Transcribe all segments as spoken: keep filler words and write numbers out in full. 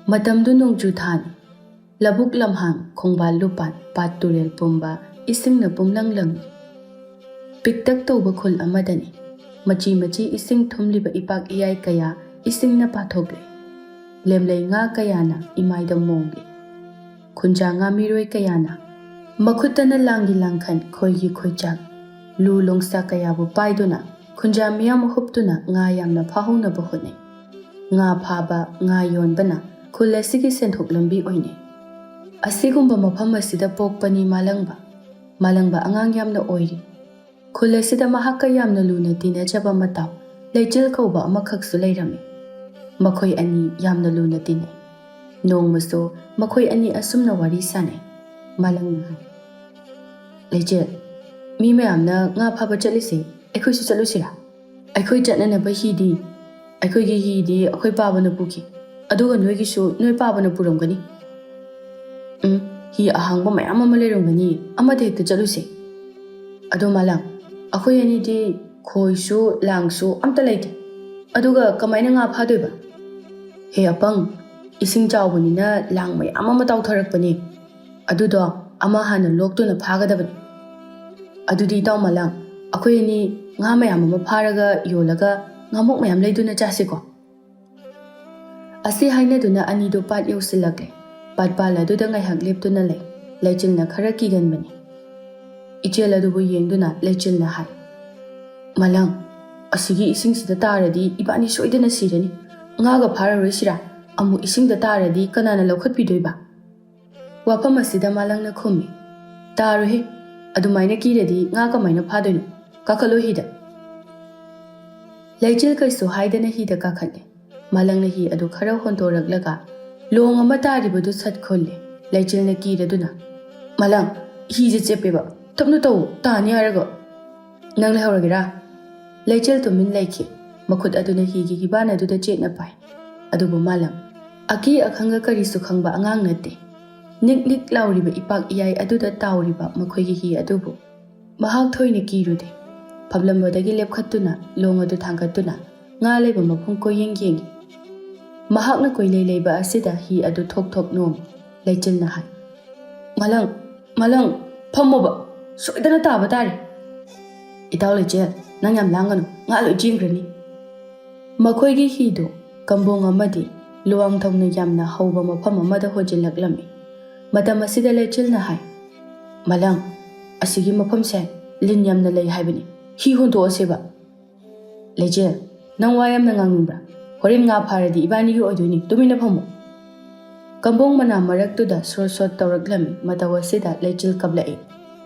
ꯃꯇꯝꯗꯨ ꯅꯣꯡꯖꯨ ꯊꯥꯅꯤ꯫ ꯂꯧꯕꯨꯛ ꯂꯝꯍꯥꯡ, ꯈꯣꯡꯕꯥꯜ ꯂꯨꯄꯥꯟ, ꯄꯥꯠ ꯇꯨꯔꯦꯜ ꯄꯨꯝꯕ ꯏꯁꯤꯡꯅ ꯄꯨꯝꯂꯪ ꯂꯪꯏ꯫ ꯄꯤꯛꯇꯛ ꯇꯧꯕ ꯈꯨꯜ ꯑꯃꯗꯅꯤ꯫ ꯃꯆꯤ ꯃꯆꯤ ꯏꯁꯤꯡ ꯊꯨꯝꯂꯤꯕ ꯏꯄꯥꯛ ꯏꯌꯥꯏ ꯀꯌꯥ ꯏꯁꯤꯡꯅ ꯄꯥꯊꯣꯛꯂꯦ꯫ ꯂꯦꯝꯂꯩ ꯉꯥ ꯀꯌꯥꯅ ꯏꯃꯥꯏꯗ ꯃꯣꯡꯂꯤ꯫ ꯈꯨꯟꯖꯥ ꯉꯥꯃꯤꯔꯣꯏ ꯀꯌꯥꯅ ꯃꯈꯨꯠꯇꯅ ꯂꯥꯡꯒꯤ ꯂꯥꯡꯈꯟ, ꯈꯣꯏꯒꯤ ꯈꯣꯏꯆꯥꯛ, ꯂꯨ ꯂꯣꯡꯁꯥ ꯀꯌꯥꯕꯨ ꯄꯥꯏꯗꯨꯅ ꯈꯨꯟꯖꯥ ꯃꯤꯌꯥꯝ ꯍꯨꯞꯇꯨꯅ ꯉꯥ ꯌꯥꯝꯅ ꯐꯥꯍꯧꯅꯕ ꯍꯣꯠꯅꯩ꯫ ꯉꯥ ꯐꯥꯕ, ꯉꯥ ꯌꯣꯟꯕꯅ ꯈꯨꯜ ꯑꯁꯤꯒꯤ ꯁꯦꯟꯊꯣꯛ ꯂꯝꯕꯤ ꯑꯣꯏꯅꯩ꯫ ꯑꯁꯤꯒꯨꯝꯕ ꯃꯐꯝ ꯑꯁꯤꯗ ꯄꯣꯛꯄꯅꯤ ꯃꯥꯂꯪꯕ꯫ ꯃꯥꯂꯪꯕ ꯑꯉꯥꯡ ꯌꯥꯝꯅ ꯑꯣꯏꯔꯤ꯫ ꯈꯨꯜ ꯑꯁꯤꯗ ꯃꯍꯥꯛꯀ ꯌꯥꯝꯅ ꯂꯨꯅ ꯇꯤꯟꯅꯖꯕ ꯃꯇꯥꯎ ꯂꯩꯆꯤꯜ ꯀꯧꯕ ꯑꯃꯈꯛꯁꯨ ꯂꯩꯔꯝꯃꯤ꯫ ꯃꯈꯣꯏ ꯑꯅꯤ ꯌꯥꯝꯅ ꯂꯨꯅ ꯇꯤꯟꯅꯩ꯫ ꯅꯣꯡꯃꯁꯨ ꯃꯈꯣꯏ ꯑꯅꯤ ꯑꯁꯨꯝꯅ ꯋꯥꯔꯤ ꯁꯥꯟꯅꯩ꯫ ꯃꯥꯂꯪꯅ ꯍꯥꯏ, "ꯂꯩꯆꯤꯜ, ꯃꯤ ꯃꯌꯥꯝꯅ ꯉꯥ ꯐꯥꯕ ꯆꯠꯂꯤꯁꯦ, ꯑꯩꯈꯣꯏꯁꯨ ꯆꯠꯂꯨꯁꯤꯔꯥ? ꯑꯩꯈꯣꯏ ꯆꯠꯅꯅꯕ ꯍꯤꯗꯤ, ꯑꯩꯈꯣꯏꯒꯤ ꯍꯤꯗꯤ ꯑꯩꯈꯣꯏ ꯄꯥꯕꯅ ꯄꯨꯈꯤ, ꯑꯗꯨꯒ ꯅꯣꯏꯒꯤꯁꯨ ꯅꯣꯏ ꯄꯥꯕꯅ ꯄꯨꯔꯝꯒꯅꯤ꯫ ꯎꯝ, ꯍꯤ ꯑꯍꯥꯡꯕ ꯃꯌꯥꯝ ꯑꯃ ꯂꯩꯔꯝꯒꯅꯤ, ꯑꯃꯗ ꯍꯦꯛꯇ ꯆꯠꯂꯨꯁꯦ꯫ ꯑꯗꯣ ꯃꯥꯂꯪ, ꯑꯩꯈꯣꯏ ꯑꯅꯤꯗꯤ ꯈꯣꯏꯁꯨ ꯂꯥꯡꯁꯨ ꯑꯝꯇ ꯂꯩꯇꯦ, ꯑꯗꯨꯒ ꯀꯃꯥꯏꯅ ꯉꯥ ꯐꯥꯗꯣꯏꯕ?" "ꯍꯦ ꯑꯄꯪ, ꯏꯁꯤꯡ ꯆꯥꯎꯕꯅꯤꯅ ꯂꯥꯡ ꯃꯌꯥꯝ ꯑꯃ ꯇꯥꯎꯊꯔꯛꯄꯅꯦ, ꯑꯗꯨꯗꯣ ꯑꯃ ꯍꯥꯟꯅ ꯂꯣꯛꯇꯨꯅ ꯐꯥꯒꯗꯕꯅꯤ꯫ ꯑꯗꯨꯗꯤ ꯏꯇꯥꯎ ꯃꯥꯂꯪ, ꯑꯩꯈꯣꯏ ꯑꯅꯤ ꯉꯥ ꯃꯌꯥꯝ ꯑꯃ ꯐꯥꯔꯒ ꯌꯣꯜꯂꯒ ꯉꯥꯃꯣꯛ ꯃꯌꯥꯝ ꯂꯩꯗꯨꯅ ꯆꯥꯁꯤꯀꯣ?" ꯑꯁꯤ ꯍꯥꯏꯅꯗꯨꯅ ꯑꯅꯤꯗꯨ ꯄꯥꯠ ꯌꯧꯁꯤꯜꯂꯛꯂꯦ꯫ ꯄꯥꯠꯄꯥꯜ ꯑꯗꯨꯗ ꯉꯥꯏꯍꯥꯛ ꯂꯦꯞꯇꯨꯅ ꯂꯩ꯫ ꯂꯩꯆꯤꯜꯅ ꯈꯔ ꯀꯤꯒꯟꯕꯅꯤ꯫ ꯏꯆꯦꯜ ꯑꯗꯨꯕꯨ ꯌꯦꯡꯗꯨꯅ ꯂꯩꯆꯤꯜꯅ ꯍꯥꯏ, "ꯃꯥꯂꯪ, ꯑꯁꯤꯒꯤ ꯏꯁꯤꯡꯁꯤꯗ ꯇꯥꯔꯗꯤ ꯏꯕꯥꯅꯤ ꯁꯣꯏꯗꯅ ꯁꯤꯔꯅꯤ꯫ ꯉꯥꯒ ꯐꯥꯔꯔꯣꯏꯁꯤꯔꯥ? ꯑꯃꯨꯛ ꯏꯁꯤꯡꯗ ꯇꯥꯔꯗꯤ ꯀꯅꯥꯅ ꯂꯧꯈꯠꯄꯤꯗꯣꯏꯕ?" ꯋꯥꯐꯝ ꯑꯁꯤꯗ ꯃꯥꯂꯪꯅ ꯈꯨꯝꯃꯤ, "ꯇꯥꯔꯣꯏꯍꯦ, ꯑꯗꯨꯃꯥꯏꯅ ꯀꯤꯔꯗꯤ ꯉꯥ ꯀꯃꯥꯏꯅ ꯐꯥꯗꯣꯏꯅꯣ? ꯀꯥꯈꯠꯂꯣ ꯍꯤꯗ꯫" ꯂꯩꯆꯤꯜ ꯀꯩꯁꯨ ꯍꯥꯏꯗꯅ ꯍꯤꯗ ꯀꯥꯈꯠꯂꯦ꯫ ꯃꯥꯂꯪꯅ ꯍꯤ ꯑꯗꯨ ꯈꯔ ꯍꯣꯟꯗꯣꯔꯛꯂꯒ ꯂꯣꯡ ꯑꯃ ꯇꯥꯔꯤꯕꯗꯨ ꯁꯠ ꯈꯨꯜꯂꯦ꯫ ꯂꯩꯆꯤꯜꯅ ꯀꯤꯔꯗꯨꯅ, "ꯃꯥꯂꯪ, ꯍꯤꯁꯦ ꯆꯦꯞꯄꯦꯕ, ꯇꯞꯅ ꯇꯧ, ꯇꯥꯅꯤ ꯍꯥꯏꯔꯒ꯫ ꯅꯪ ꯂꯩꯍꯧꯔꯒꯦꯔꯥ?" ꯂꯩꯆꯤꯜ ꯇꯨꯃꯤꯟ ꯂꯩꯈꯤ꯫ ꯃꯈꯨꯠ ꯑꯗꯨꯅ ꯍꯤꯒꯤ ꯍꯤꯕꯥꯟ ꯑꯗꯨꯗ ꯆꯦꯠꯅ ꯄꯥꯏ꯫ ꯑꯗꯨꯕꯨ ꯃꯥꯂꯪ, ꯑꯀꯤ ꯑꯈꯪꯒ ꯀꯔꯤꯁꯨ ꯈꯪꯕ ꯑꯉꯥꯡ ꯅꯠꯇꯦ꯫ ꯅꯤꯛ ꯅꯤꯛ ꯂꯥꯎꯔꯤꯕ ꯏꯄꯥꯛ ꯏꯌꯥꯏ ꯑꯗꯨꯗ ꯇꯥꯎꯔꯤꯕ ꯃꯈꯣꯏꯒꯤ ꯍꯤ ꯑꯗꯨꯕꯨ ꯃꯍꯥꯛ ꯊꯣꯏꯅ ꯀꯤꯔꯨꯗꯦ꯫ ꯐꯝꯂꯝꯕꯗꯒꯤ ꯂꯦꯞꯈꯠꯇꯨꯅ ꯂꯣꯡ ꯑꯗꯨ ꯊꯥꯡꯒꯠꯇꯨꯅ ꯉꯥ ꯂꯩꯕ ꯃꯐꯝ ꯀꯣꯏꯌꯦꯡ ꯌꯦꯡꯏ꯫ ꯃꯍꯥꯛꯅ ꯀꯣꯏꯂꯩ ꯂꯩꯕ ꯑꯁꯤꯗ ꯍꯤ ꯑꯗꯨ ꯊꯣꯛ ꯊꯣꯛ ꯅꯣꯝꯃꯤ꯫ ꯂꯩꯆꯤꯜꯅ ꯍꯥꯏ, "ꯃꯥꯂꯪ, ꯃꯥꯂꯪ, ꯐꯝꯃꯣꯕ, ꯁꯣꯏꯗꯅ ꯇꯥꯕ ꯇꯥꯔꯦ꯫ ꯏꯇꯥꯎ ꯂꯩꯆꯤꯜ, ꯅꯪ ꯌꯥꯝ ꯂꯥꯡꯒꯅꯨ, ꯉꯥ ꯂꯣꯏ ꯆꯦꯟꯈ꯭ꯔꯅꯤ꯫" ꯃꯈꯣꯏꯒꯤ ꯍꯤꯗꯨ ꯀꯝꯕꯣꯡ ꯑꯃꯗꯤ ꯂꯨꯋꯥꯡꯊꯧꯅ ꯌꯥꯝꯅ ꯍꯧꯕ ꯃꯐꯝ ꯑꯃꯗ ꯍꯣꯟꯖꯤꯜꯂꯛꯂꯝꯃꯤ꯫ ꯃꯇꯝ ꯑꯁꯤꯗ ꯂꯩꯆꯤꯜꯅ ꯍꯥꯏ, "ꯃꯥꯂꯪ, ꯑꯁꯤꯒꯤ ꯃꯐꯝꯁꯦ ꯂꯤꯟ ꯌꯥꯝꯅ ꯂꯩ ꯍꯥꯏꯕꯅꯤ, ꯍꯤ ꯍꯣꯟꯗꯣꯛꯑꯁꯦꯕ꯫" "ꯂꯩꯆꯤꯜ, ꯅꯪ ꯋꯥ ꯌꯥꯝꯅ ꯉꯥꯡꯅꯤꯡꯕ꯭ꯔꯥ? ꯍꯣꯔꯦꯟ ꯉꯥ ꯐꯥꯔꯗꯤ ꯏꯕꯥꯅꯤꯒꯤ ꯑꯣꯏꯗꯣꯏꯅꯤ, ꯇꯨꯃꯤꯟꯅ ꯐꯝꯃꯨ꯫" ꯀꯝꯕꯣꯡ ꯃꯅꯥ ꯃꯔꯛꯇꯨꯗ ꯁꯣꯠ ꯁꯣꯠ ꯇꯧꯔꯛꯂꯝꯃꯤ꯫ ꯃꯇꯧ ꯑꯁꯤꯗ ꯂꯩꯆꯤꯜ ꯀꯞꯂꯛꯏ꯫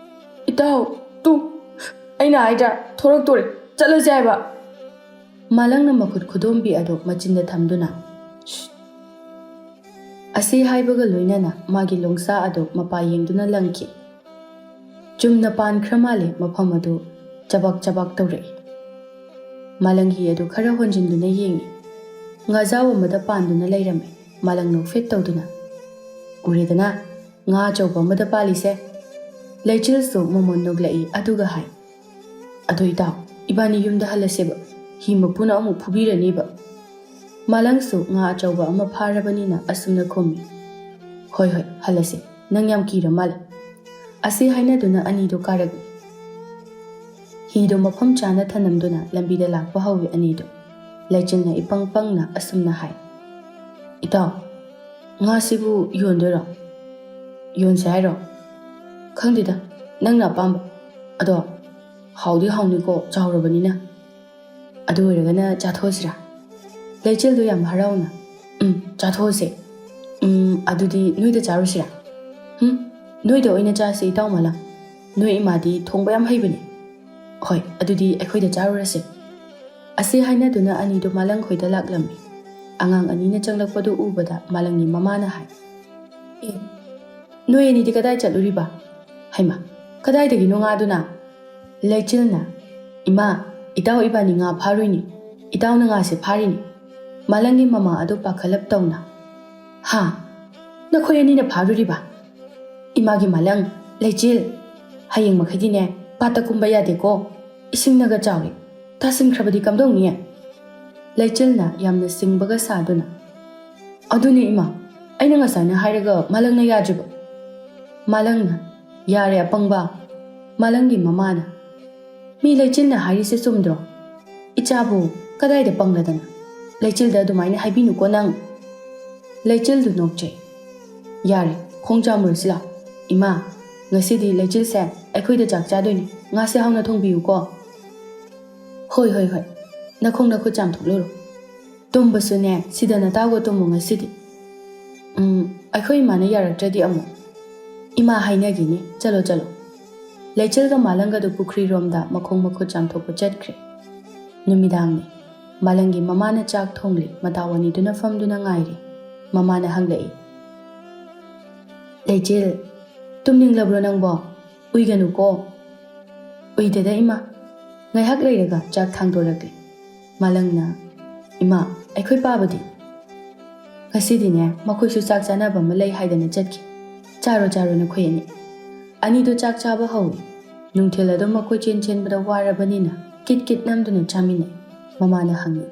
"ꯏꯇꯥꯎ, ꯇꯨ, ꯑꯩꯅ ꯍꯥꯏꯗ꯭ꯔꯥ, ꯊꯣꯔꯛꯇꯣꯔꯦ, ꯆꯠꯂꯁꯦ ꯍꯥꯏꯕ꯫" ꯃꯥꯂꯪꯅ ꯃꯈꯨꯠ ꯈꯨꯗꯣꯝꯕꯤ ꯑꯗꯨ ꯃꯆꯤꯟꯗ ꯊꯝꯗꯨꯅ, "ꯁ꯭ꯁ!" ꯑꯁꯤ ꯍꯥꯏꯕꯒ ꯂꯣꯏꯅꯅ ꯃꯥꯒꯤ ꯂꯣꯡꯁꯥ ꯑꯗꯨ ꯃꯄꯥ ꯌꯦꯡꯗꯨꯅ ꯂꯪꯈꯤ꯫ ꯆꯨꯝꯅ ꯄꯥꯟꯈ꯭ꯔ ꯃꯥꯜꯂꯦ, ꯃꯐꯝ ꯑꯗꯨ ꯆꯕꯥꯛ ꯆꯕꯥꯛ ꯇꯧꯔꯛꯏ꯫ ꯃꯥꯂꯪ ꯍꯤ ꯑꯗꯨ ꯈꯔ ꯍꯣꯟꯖꯤꯟꯗꯨꯅ ꯌꯦꯡꯉꯤ꯫ ꯉꯥꯖꯥꯎ ꯑꯃꯗ ꯄꯥꯟꯗꯨꯅ ꯂꯩꯔꯝꯃꯤ꯫ ꯃꯥꯂꯪ ꯅꯣꯛꯐꯦꯠ ꯇꯧꯗꯨꯅ, "ꯎꯔꯦꯗꯅ, ꯉꯥ ꯑꯆꯧꯕ ꯑꯃꯗ ꯄꯥꯜꯂꯤꯁꯦ꯫" ꯂꯩꯆꯤꯜꯁꯨ ꯃꯃꯣꯟ ꯅꯣꯛꯂꯛꯏ, ꯑꯗꯨꯒ ꯍꯥꯏ, "ꯑꯗꯣ ꯏꯇꯥꯎ, ꯏꯕꯥꯅꯤ ꯌꯨꯝꯗ ꯍꯜꯂꯁꯦꯕ, ꯍꯤ ꯃꯄꯨꯅ ꯑꯃꯨꯛ ꯐꯨꯕꯤꯔꯅꯤꯕ꯫" ꯃꯥꯂꯪꯁꯨ ꯉꯥ ꯑꯆꯧꯕ ꯑꯃ ꯐꯥꯔꯕꯅꯤꯅ ꯑꯁꯨꯝꯅ ꯈꯨꯝꯃꯤ, "ꯍꯣꯏ, ꯍꯣꯏ, ꯍꯜꯂꯁꯦ, ꯅꯪ ꯌꯥꯝ ꯀꯤꯔ ꯃꯥꯜꯂꯦ꯫" ꯑꯁꯤ ꯍꯥꯏꯅꯗꯨꯅ ꯑꯅꯤꯗꯨ ꯀꯥꯔꯛꯏ꯫ ꯍꯤꯗꯨ ꯃꯐꯝ ꯆꯥꯅ ꯊꯅꯝꯗꯨꯅ ꯂꯝꯕꯤꯗ ꯂꯥꯛꯄ ꯍꯧꯏ ꯑꯅꯤꯗꯨ꯫ ꯂꯩꯆꯤꯜꯅ ꯏꯄꯪ ꯄꯪꯅ ꯑꯁꯨꯝꯅ ꯍꯥꯏ, "ꯏꯇꯥꯎ, ꯉꯥꯁꯤꯕꯨ ꯌꯣꯟꯗꯣꯏꯔꯣ? ꯌꯣꯟꯁꯦ ꯍꯥꯏꯔꯣ? ꯈꯪꯗꯦꯗ, ꯅꯪꯅ ꯑꯄꯥꯝꯕ꯫ ꯑꯗꯣ ꯍꯥꯎꯗꯤ ꯍꯥꯎꯅꯤꯀꯣ, ꯆꯥꯎꯔꯕꯅꯤꯅ꯫ ꯑꯗꯨ ꯑꯣꯏꯔꯒꯅ ꯆꯥꯊꯣꯛꯑꯁꯤꯔꯥ?" ꯂꯩꯆꯤꯜꯗꯣ ꯌꯥꯝ ꯍꯔꯥꯎꯅ, "ꯎꯝ, ꯆꯥꯊꯣꯛꯑꯁꯦ꯫ ꯎꯝ, ꯑꯗꯨꯗꯤ ꯅꯣꯏꯗ ꯆꯥꯔꯨꯁꯤꯔꯥ?" "ꯎꯝ, ꯅꯣꯏꯗ ꯑꯣꯏꯅ ꯆꯥꯁꯦ, ꯏꯇꯥꯎ ꯃꯥꯂꯪ꯫ ꯅꯣꯏ ꯏꯃꯥꯗꯤ ꯊꯣꯡꯕ ꯌꯥꯝ ꯍꯩꯕꯅꯦ꯫ ꯍꯣꯏ, ꯑꯗꯨꯗꯤ ꯑꯩꯈꯣꯏꯗ ꯆꯥꯔꯨꯔꯁꯦ꯫" ꯑꯁꯤ ꯍꯥꯏꯅꯗꯨꯅ ꯑꯅꯤꯗꯨ ꯃꯥꯂꯪ ꯈꯣꯏꯗ ꯂꯥꯛꯂꯝꯃꯤ꯫ ꯑꯉꯥꯡ ꯑꯅꯤꯅ ꯆꯪꯂꯛꯄꯗꯨ ꯎꯕꯗ ꯃꯥꯂꯪꯒꯤ ꯃꯃꯥꯅ ꯍꯥꯏ, "ꯑꯦ, ꯅꯣꯏ ꯑꯅꯤꯗꯤ ꯀꯗꯥꯏ ꯆꯠꯂꯨꯔꯤꯕ? ꯍꯩꯃꯥ, ꯀꯗꯥꯏꯗꯒꯤꯅꯣ ꯉꯥꯗꯨꯅ?" ꯂꯩꯆꯤꯜꯅ, "ꯏꯃꯥ, ꯏꯇꯥꯎ ꯏꯕꯥꯅꯤ ꯉꯥ ꯐꯥꯔꯨꯏꯅꯤ꯫ ꯏꯇꯥꯎꯅ ꯉꯥꯁꯦ ꯐꯥꯔꯤꯅꯤ꯫" ꯃꯥꯂꯪꯒꯤ ꯃꯃꯥ ꯑꯗꯨ ꯄꯥꯈꯠꯂꯞ ꯇꯧꯅ, "ꯍꯥ? ꯅꯈꯣꯏ ꯑꯅꯤꯅ ꯐꯥꯔꯨꯔꯤꯕ? ꯏꯃꯥꯒꯤ ꯃꯥꯂꯪ, ꯂꯩꯆꯤꯜ, ꯍꯌꯦꯡ ꯃꯈꯩꯗꯤꯅꯦ, ꯄꯥꯠꯇ ꯀꯨꯝꯕ ꯌꯥꯗꯦꯀꯣ꯫ ꯏꯁꯤꯡꯅꯒ ꯆꯥꯎꯔꯦ, ꯇꯥꯁꯤꯟꯈ꯭ꯔꯕꯗꯤ ꯀꯝꯗꯧꯅꯤ?" ꯂꯩꯆꯤꯜꯅ ꯌꯥꯝꯅ ꯁꯤꯡꯕꯒ ꯁꯥꯗꯨꯅ, "ꯑꯗꯨꯅꯦ ꯏꯃꯥ, ꯑꯩꯅ ꯉꯁꯥꯏꯅ ꯍꯥꯏꯔꯒ ꯃꯥꯂꯪꯅ ꯌꯥꯗ꯭ꯔꯤꯕ?" ꯃꯥꯂꯪꯅ, "ꯌꯥꯔꯦ ꯑꯄꯪꯕ!" ꯃꯥꯂꯪꯒꯤ ꯃꯃꯥꯅ, "ꯃꯤ ꯂꯩꯆꯤꯜꯅ ꯍꯥꯏꯔꯤꯁꯦ ꯆꯨꯝꯗ꯭ꯔꯣ? ꯏꯆꯥꯕꯨ ꯀꯗꯥꯏꯗ ꯄꯪꯂꯗꯅ? ꯂꯩꯆꯤꯜꯗ ꯑꯗꯨꯃꯥꯏꯅ ꯍꯥꯏꯕꯤꯅꯨꯀꯣ ꯅꯪ!" ꯂꯩꯆꯤꯜꯗꯨ ꯅꯣꯛꯆꯩ꯫ "ꯌꯥꯔꯦ, ꯈꯣꯡ ꯆꯥꯝꯃꯨꯔꯁꯤ ꯂꯥꯎ꯫ ꯏꯃꯥ, ꯉꯁꯤꯗꯤ ꯂꯩꯆꯤꯜꯁꯦ ꯑꯩꯈꯣꯏꯗ ꯆꯥꯛ ꯆꯥꯗꯣꯏꯅꯤ꯫ ꯉꯥꯁꯦ ꯍꯥꯎꯅ ꯊꯣꯡꯕꯤꯌꯨꯀꯣ꯫" "ꯍꯣꯏ, ꯍꯣꯏ, ꯍꯣꯏ꯫ ꯅꯈꯣꯡ ꯅꯈꯨꯠ ꯆꯥꯝꯊꯣꯛꯂꯨꯔꯣ꯫ ꯇꯨꯝꯕꯁꯨꯅꯦ, ꯁꯤꯗ ꯅꯇꯥꯎꯒ ꯇꯨꯝꯃꯨ ꯉꯁꯤꯗꯤ꯫" "ꯎꯝ, ꯑꯩꯈꯣꯏ ꯏꯃꯥꯅ ꯌꯥꯔꯛꯇ꯭ꯔꯗꯤ ꯑꯃꯨꯛ?" "ꯏꯃꯥ ꯍꯥꯏꯅꯒꯤꯅꯤ꯫ ꯆꯠꯂꯣ, ꯆꯠꯂꯣ꯫" ꯂꯩꯆꯤꯜꯒ ꯃꯥꯂꯪꯒꯗꯨ ꯄꯨꯈ꯭ꯔꯤꯔꯣꯝꯗ ꯃꯈꯣꯡ ꯃꯈꯨꯠ ꯆꯥꯝꯊꯣꯛꯄ ꯆꯠꯈ꯭ꯔꯦ꯫ ꯅꯨꯃꯤꯗꯥꯡꯅꯤ꯫ ꯃꯥꯂꯪꯒꯤ ꯃꯃꯥꯅ ꯆꯥꯛ ꯊꯣꯡꯂꯤ꯫ ꯃꯇꯥꯎ ꯑꯅꯤꯗꯨꯅ ꯐꯝꯗꯨꯅ ꯉꯥꯏꯔꯤ꯫ ꯃꯃꯥꯅ ꯍꯪꯂꯛꯏ, "ꯂꯩꯆꯤꯜ, ꯇꯨꯝꯅꯤꯡꯂꯕ꯭ꯔꯣ ꯅꯪꯕꯣ? ꯎꯏꯒꯅꯨꯀꯣ꯫" "ꯎꯏꯗꯦꯗ ꯏꯃꯥ, ꯉꯥꯏꯍꯥꯛ ꯂꯩꯔꯒ ꯆꯥꯛ ꯊꯥꯡꯗꯣꯔꯛꯀꯦ꯫" ꯃꯥꯂꯪꯅ, "ꯏꯃꯥ, ꯑꯩꯈꯣꯏ ꯄꯥꯕꯗꯤ?" "ꯉꯁꯤꯗꯤꯅꯦ, ꯃꯈꯣꯏꯁꯨ ꯆꯥꯛ ꯆꯥꯅꯕ ꯑꯃ ꯂꯩ ꯍꯥꯏꯗꯅ ꯆꯠꯈꯤ꯫ ꯆꯥꯔꯣ, ꯆꯥꯔꯣ ꯅꯈꯣꯏ ꯑꯅꯤ꯫" ꯑꯅꯤꯗꯨ ꯆꯥꯛ ꯆꯥꯕ ꯍꯧꯏ꯫ ꯅꯨꯡꯊꯤꯜ ꯑꯗꯨꯝ ꯃꯈꯣꯏ ꯆꯦꯟ ꯆꯦꯟꯕꯗ ꯋꯥꯔꯕꯅꯤꯅ ꯀꯤꯠ ꯀꯤꯠ ꯅꯝꯗꯨꯅ ꯆꯥꯃꯤꯟꯅꯩ꯫ ꯃꯃꯥꯅ ꯍꯪꯉꯤ,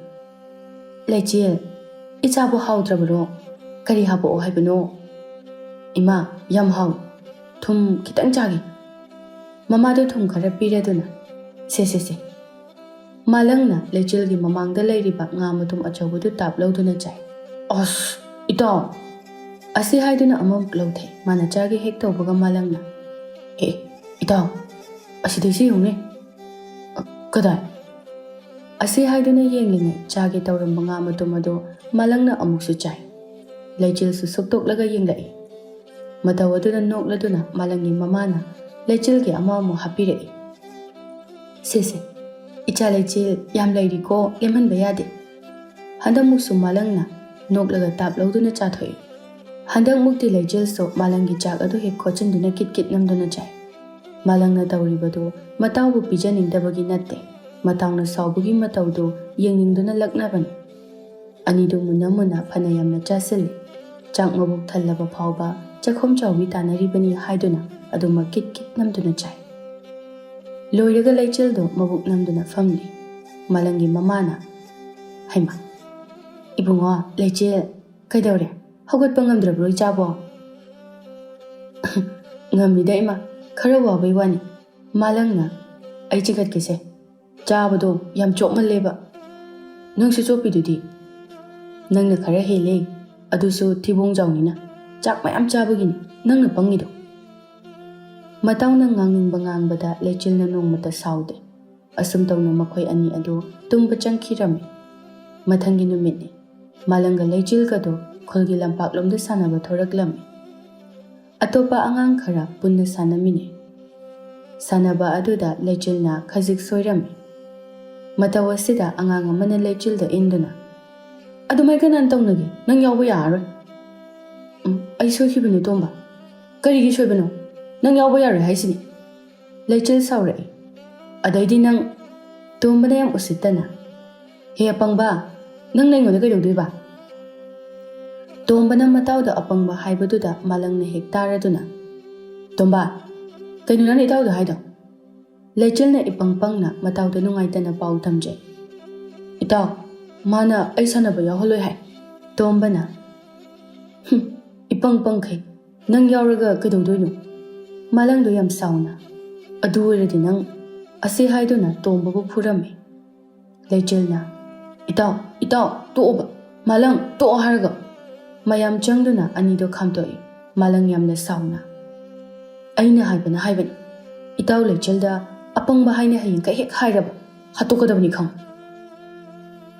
"ꯂꯩꯆꯤꯜ, ꯏꯆꯥꯕꯨ ꯍꯥꯎꯗ꯭ꯔꯕꯔꯣ? ꯀꯔꯤ ꯍꯥꯄꯛꯑꯣ ꯍꯥꯏꯕꯅꯣ?" "ꯏꯃꯥ, ꯌꯥꯝ ꯍꯥꯎꯏ꯫ ꯊꯨꯝ ꯈꯤꯇꯪ ꯆꯥꯒꯦ꯫" ꯃꯃꯥꯗꯨ ꯊꯨꯝ ꯈꯔ ꯄꯤꯔꯗꯨꯅ, "ꯁꯦ, ꯁꯦ, ꯁꯦ꯫" ꯃꯥꯂꯪꯅ ꯂꯩꯆꯤꯜꯒꯤ ꯃꯃꯥꯡꯗ ꯂꯩꯔꯤꯕ ꯉꯥ ꯃꯇꯨꯝ ꯑꯆꯧꯕꯗꯨ ꯇꯥꯞ ꯂꯧꯗꯨꯅ ꯆꯥꯏ꯫ "ꯑꯁ, ꯏꯇꯥꯎ!" ꯑꯁꯤ ꯍꯥꯏꯗꯨꯅ ꯑꯃꯃꯨꯛ ꯂꯧꯊꯩ꯫ ꯃꯥꯅ ꯆꯥꯒꯦ ꯍꯦꯛ ꯇꯧꯕꯒ ꯃꯥꯂꯪꯅ, "ꯑꯦ, ꯏꯇꯥꯎ, ꯑꯁꯤꯗꯩꯁꯤ ꯌꯦꯡꯉꯨꯅꯦ꯫" "ꯑ, ꯀꯗꯥꯏ?" ꯑꯁꯤ ꯍꯥꯏꯗꯨꯅ ꯌꯦꯡꯂꯤꯉꯩ ꯆꯥꯒꯦ ꯇꯧꯔꯝꯕ ꯉꯥ ꯃꯇꯨꯝ ꯑꯗꯨ ꯃꯥꯂꯪꯅ ꯑꯃꯨꯛꯁꯨ ꯆꯥꯏ꯫ ꯂꯩꯆꯤꯜꯁꯨ ꯁꯨꯛꯇꯣꯛꯂꯒ ꯌꯦꯡꯂꯛꯏ꯫ ꯃꯇꯧ ꯑꯗꯨꯗ ꯅꯣꯛꯂꯗꯨꯅ ꯃꯥꯂꯪꯒꯤ ꯃꯃꯥꯅ ꯂꯩꯆꯤꯜꯒꯤ ꯑꯃ ꯑꯃꯨꯛ ꯍꯥꯞꯄꯤꯔꯛꯏ꯫ "ꯁꯦ, ꯁꯦ, ꯏꯆꯥ ꯂꯩꯆꯤꯜ ꯌꯥꯝ ꯂꯩꯔꯤꯀꯣ, ꯂꯦꯝꯍꯟꯕ ꯌꯥꯗꯦ꯫" ꯍꯟꯗꯛꯃꯨꯛꯁꯨ ꯃꯥꯂꯪꯅ ꯅꯣꯛꯂꯒ ꯇꯥꯞ ꯂꯧꯗꯨꯅ ꯆꯥꯊꯣꯛꯏ꯫ ꯍꯟꯗꯛꯃꯨꯛꯇꯤ ꯂꯩꯆꯤꯜꯁꯨ ꯃꯥꯂꯪꯒꯤ ꯆꯥꯛ ꯑꯗꯨ ꯍꯦꯛ ꯈꯣꯠꯆꯤꯟꯗꯨꯅ ꯀꯤꯠ ꯀꯤꯠ ꯅꯝꯗꯨꯅ ꯆꯥꯏ꯫ ꯃꯥꯂꯪꯅ ꯇꯧꯔꯤꯕꯗꯨ ꯃꯇꯥꯎꯕꯨ ꯄꯤꯖꯅꯤꯡꯗꯕꯒꯤ ꯅꯠꯇꯦ, ꯃꯇꯥꯎꯅ ꯁꯥꯎꯕꯒꯤ ꯃꯇꯧꯗꯨ ꯌꯦꯡꯅꯤꯡꯗꯨꯅ ꯂꯛꯅꯕꯅꯤ꯫ ꯑꯅꯤꯗꯨ ꯃꯨꯟꯅ ꯃꯨꯟꯅ ꯐꯅ ꯌꯥꯝꯅ ꯆꯥꯁꯤꯜꯂꯤ꯫ ꯆꯥꯛ ꯃꯕꯨꯛ ꯊꯜꯂꯕ ꯐꯥꯎꯕ ꯆꯥꯛꯈꯨꯝ ꯆꯥꯎꯕꯤ ꯇꯥꯟꯅꯔꯤꯕꯅꯤ ꯍꯥꯏꯗꯨꯅ ꯑꯗꯨꯃꯛ ꯀꯤꯠ ꯀꯤꯠ ꯅꯝꯗꯨꯅ ꯆꯥꯏ꯫ ꯂꯣꯏꯔꯒ ꯂꯩꯆꯤꯜꯗꯨ ꯃꯕꯨꯛ ꯅꯝꯗꯨꯅ ꯐꯝꯂꯤ꯫ ꯃꯥꯂꯪꯒꯤ ꯃꯃꯥꯅ, "ꯍꯩꯃꯥ, ꯏꯕꯨꯡꯉꯣ ꯂꯩꯆꯤꯜ, "ꯀꯩꯗꯧꯔꯦ? ꯍꯧꯒꯠꯄ ꯉꯝꯗ꯭ꯔꯕ꯭ꯔꯣ ꯏꯆꯥꯕꯣ?" "ꯉꯝꯃꯤꯗ ꯏꯃꯥ, ꯈꯔ ꯋꯥꯕꯩ ꯋꯥꯅꯤ꯫ ꯃꯥꯂꯪꯅ ꯑꯩ ꯆꯤꯡꯈꯠꯀꯦꯁꯦ꯫ ꯆꯥꯕꯗꯣ ꯌꯥꯝ ꯆꯣꯞꯃꯜꯂꯦꯕ꯫ ꯅꯪꯁꯨ ꯆꯣꯞꯄꯤꯗꯨꯗꯤ꯫ ꯅꯪꯅ ꯈꯔ ꯍꯦꯜꯂꯦ, ꯑꯗꯨꯁꯨ ꯊꯤꯕꯣꯡ ꯆꯥꯎꯅꯤꯅ꯫ ꯆꯥꯛ ꯃꯌꯥꯝ ꯆꯥꯕꯒꯤꯅꯤ ꯅꯪꯅ ꯄꯪꯉꯤꯗꯣ꯫" ꯃꯇꯥꯎꯅ ꯉꯥꯡꯅꯤꯡꯕ ꯉꯥꯡꯕꯗ ꯂꯩꯆꯤꯜꯅ ꯅꯣꯡꯃꯇ ꯁꯥꯎꯗꯦ꯫ ꯑꯁꯨꯝ ꯇꯧꯅ ꯃꯈꯣꯏ ꯑꯅꯤ ꯑꯗꯨ ꯇꯨꯝꯕ ꯆꯪꯈꯤꯔꯝꯃꯤ꯫ ꯃꯊꯪꯒꯤ ꯅꯨꯃꯤꯠꯅꯤ꯫ ꯃꯥꯂꯪꯒ ꯂꯩꯆꯤꯜꯒꯗꯣ ꯈꯨꯜꯒꯤ ꯂꯝꯄꯥꯛꯂꯣꯝꯗ ꯁꯥꯟꯅꯕ ꯊꯣꯔꯛꯂꯝꯃꯤ꯫ ꯑꯇꯣꯞꯄ ꯑꯉꯥꯡ ꯈꯔ ꯄꯨꯟꯅ ꯁꯥꯟꯅꯃꯤꯟꯅꯩ꯫ ꯁꯥꯟꯅꯕ ꯑꯗꯨꯗ ꯂꯩꯆꯤꯜꯅ ꯈꯖꯤꯛ ꯁꯣꯏꯔꯝꯃꯤ꯫ ꯃꯇꯧ ꯑꯁꯤꯗ ꯑꯉꯥꯡ ꯑꯃꯅ ꯂꯩꯆꯤꯜꯗ ꯏꯟꯗꯨꯅ, "ꯑꯗꯨꯃꯥꯏ ꯀꯅꯥꯅ ꯇꯧꯅꯒꯦ? ꯅꯪ ꯌꯥꯎꯕ ꯌꯥꯔꯔꯣꯏ꯫" "ꯎꯝ, ꯑꯩ ꯁꯣꯏꯈꯤꯕꯅꯦ ꯇꯣꯝꯕ꯫" "ꯀꯔꯤꯒꯤ ꯁꯣꯏꯕꯅꯣ? ꯅꯪ ꯌꯥꯎꯕ ꯌꯥꯔꯣꯏ ꯍꯥꯏꯁꯤꯅꯤ꯫" ꯂꯩꯆꯤꯜ ꯁꯥꯎꯔꯛꯏ꯫ ꯑꯗꯩꯗꯤ ꯅꯪ, ꯇꯣꯝꯕꯅ ꯌꯥꯝ ꯎꯁꯤꯠꯇꯅ, "ꯍꯦ ꯑꯄꯪꯕ, ꯅꯪꯅ ꯑꯩꯉꯣꯟꯗ ꯀꯩꯗꯧꯗꯣꯏꯕ?" ꯇꯣꯝꯕꯅ ꯃꯇꯥꯎꯗ ꯑꯄꯪꯕ ꯍꯥꯏꯕꯗꯨꯗ ꯃꯥꯂꯪꯅ ꯍꯦꯛ ꯇꯥꯔꯗꯨꯅ, "ꯇꯣꯝꯕ, ꯀꯩꯅꯣ ꯅꯪꯅ ꯏꯇꯥꯎꯗ ꯍꯥꯏꯗꯣ?" ꯂꯩꯆꯤꯜꯅ ꯏꯄꯪ ꯄꯪꯅ ꯃꯇꯥꯎꯗ ꯅꯨꯡꯉꯥꯏꯇꯅ ꯄꯥꯎ ꯇꯝꯖꯩ꯫ "ꯏꯇꯥꯎ, ꯃꯥꯅ ꯑꯩ ꯁꯥꯟꯅꯕ ꯌꯥꯎꯍꯜꯂꯣꯏ ꯍꯥꯏ꯫" ꯇꯣꯝꯕꯅ, "ꯍꯨꯝ, ꯏꯄꯪ ꯄꯪꯈꯩ, ꯅꯪ ꯌꯥꯎꯔꯒ ꯀꯩꯗꯧꯗꯣꯏꯅꯣ?" ꯃꯥꯂꯪꯗꯣ ꯌꯥꯝ ꯁꯥꯎꯅ, "ꯑꯗꯨ ꯑꯣꯏꯔꯗꯤ ꯅꯪ," ꯑꯁꯤ ꯍꯥꯏꯗꯨꯅ ꯇꯣꯝꯕꯕꯨ ꯐꯨꯔꯝꯃꯤ꯫ ꯂꯩꯆꯤꯜꯅ, "ꯏꯇꯥꯎ, ꯏꯇꯥꯎ, ꯇꯣꯛꯑꯣꯕ, ꯃꯥꯂꯪ, ꯇꯣꯛꯑꯣ ꯍꯥꯏꯔꯒ꯫" ꯃꯌꯥꯝ ꯆꯪꯗꯨꯅ ꯑꯅꯤꯗꯣ ꯈꯥꯝꯇꯣꯛꯏ꯫ ꯃꯥꯂꯪ ꯌꯥꯝꯅ ꯁꯥꯎꯅ, "ꯑꯩꯅ ꯍꯥꯏꯕꯅ ꯍꯥꯏꯕꯅꯤ꯫ ꯏꯇꯥꯎ ꯂꯩꯆꯤꯜꯗ ꯑꯄꯪꯕ ꯍꯥꯏꯅ ꯍꯌꯦꯡꯈꯩ ꯍꯦꯛ ꯍꯥꯏꯔꯕ, ꯍꯥꯠꯇꯣꯛꯀꯗꯕꯅꯤ ꯈꯪꯉꯨ꯫"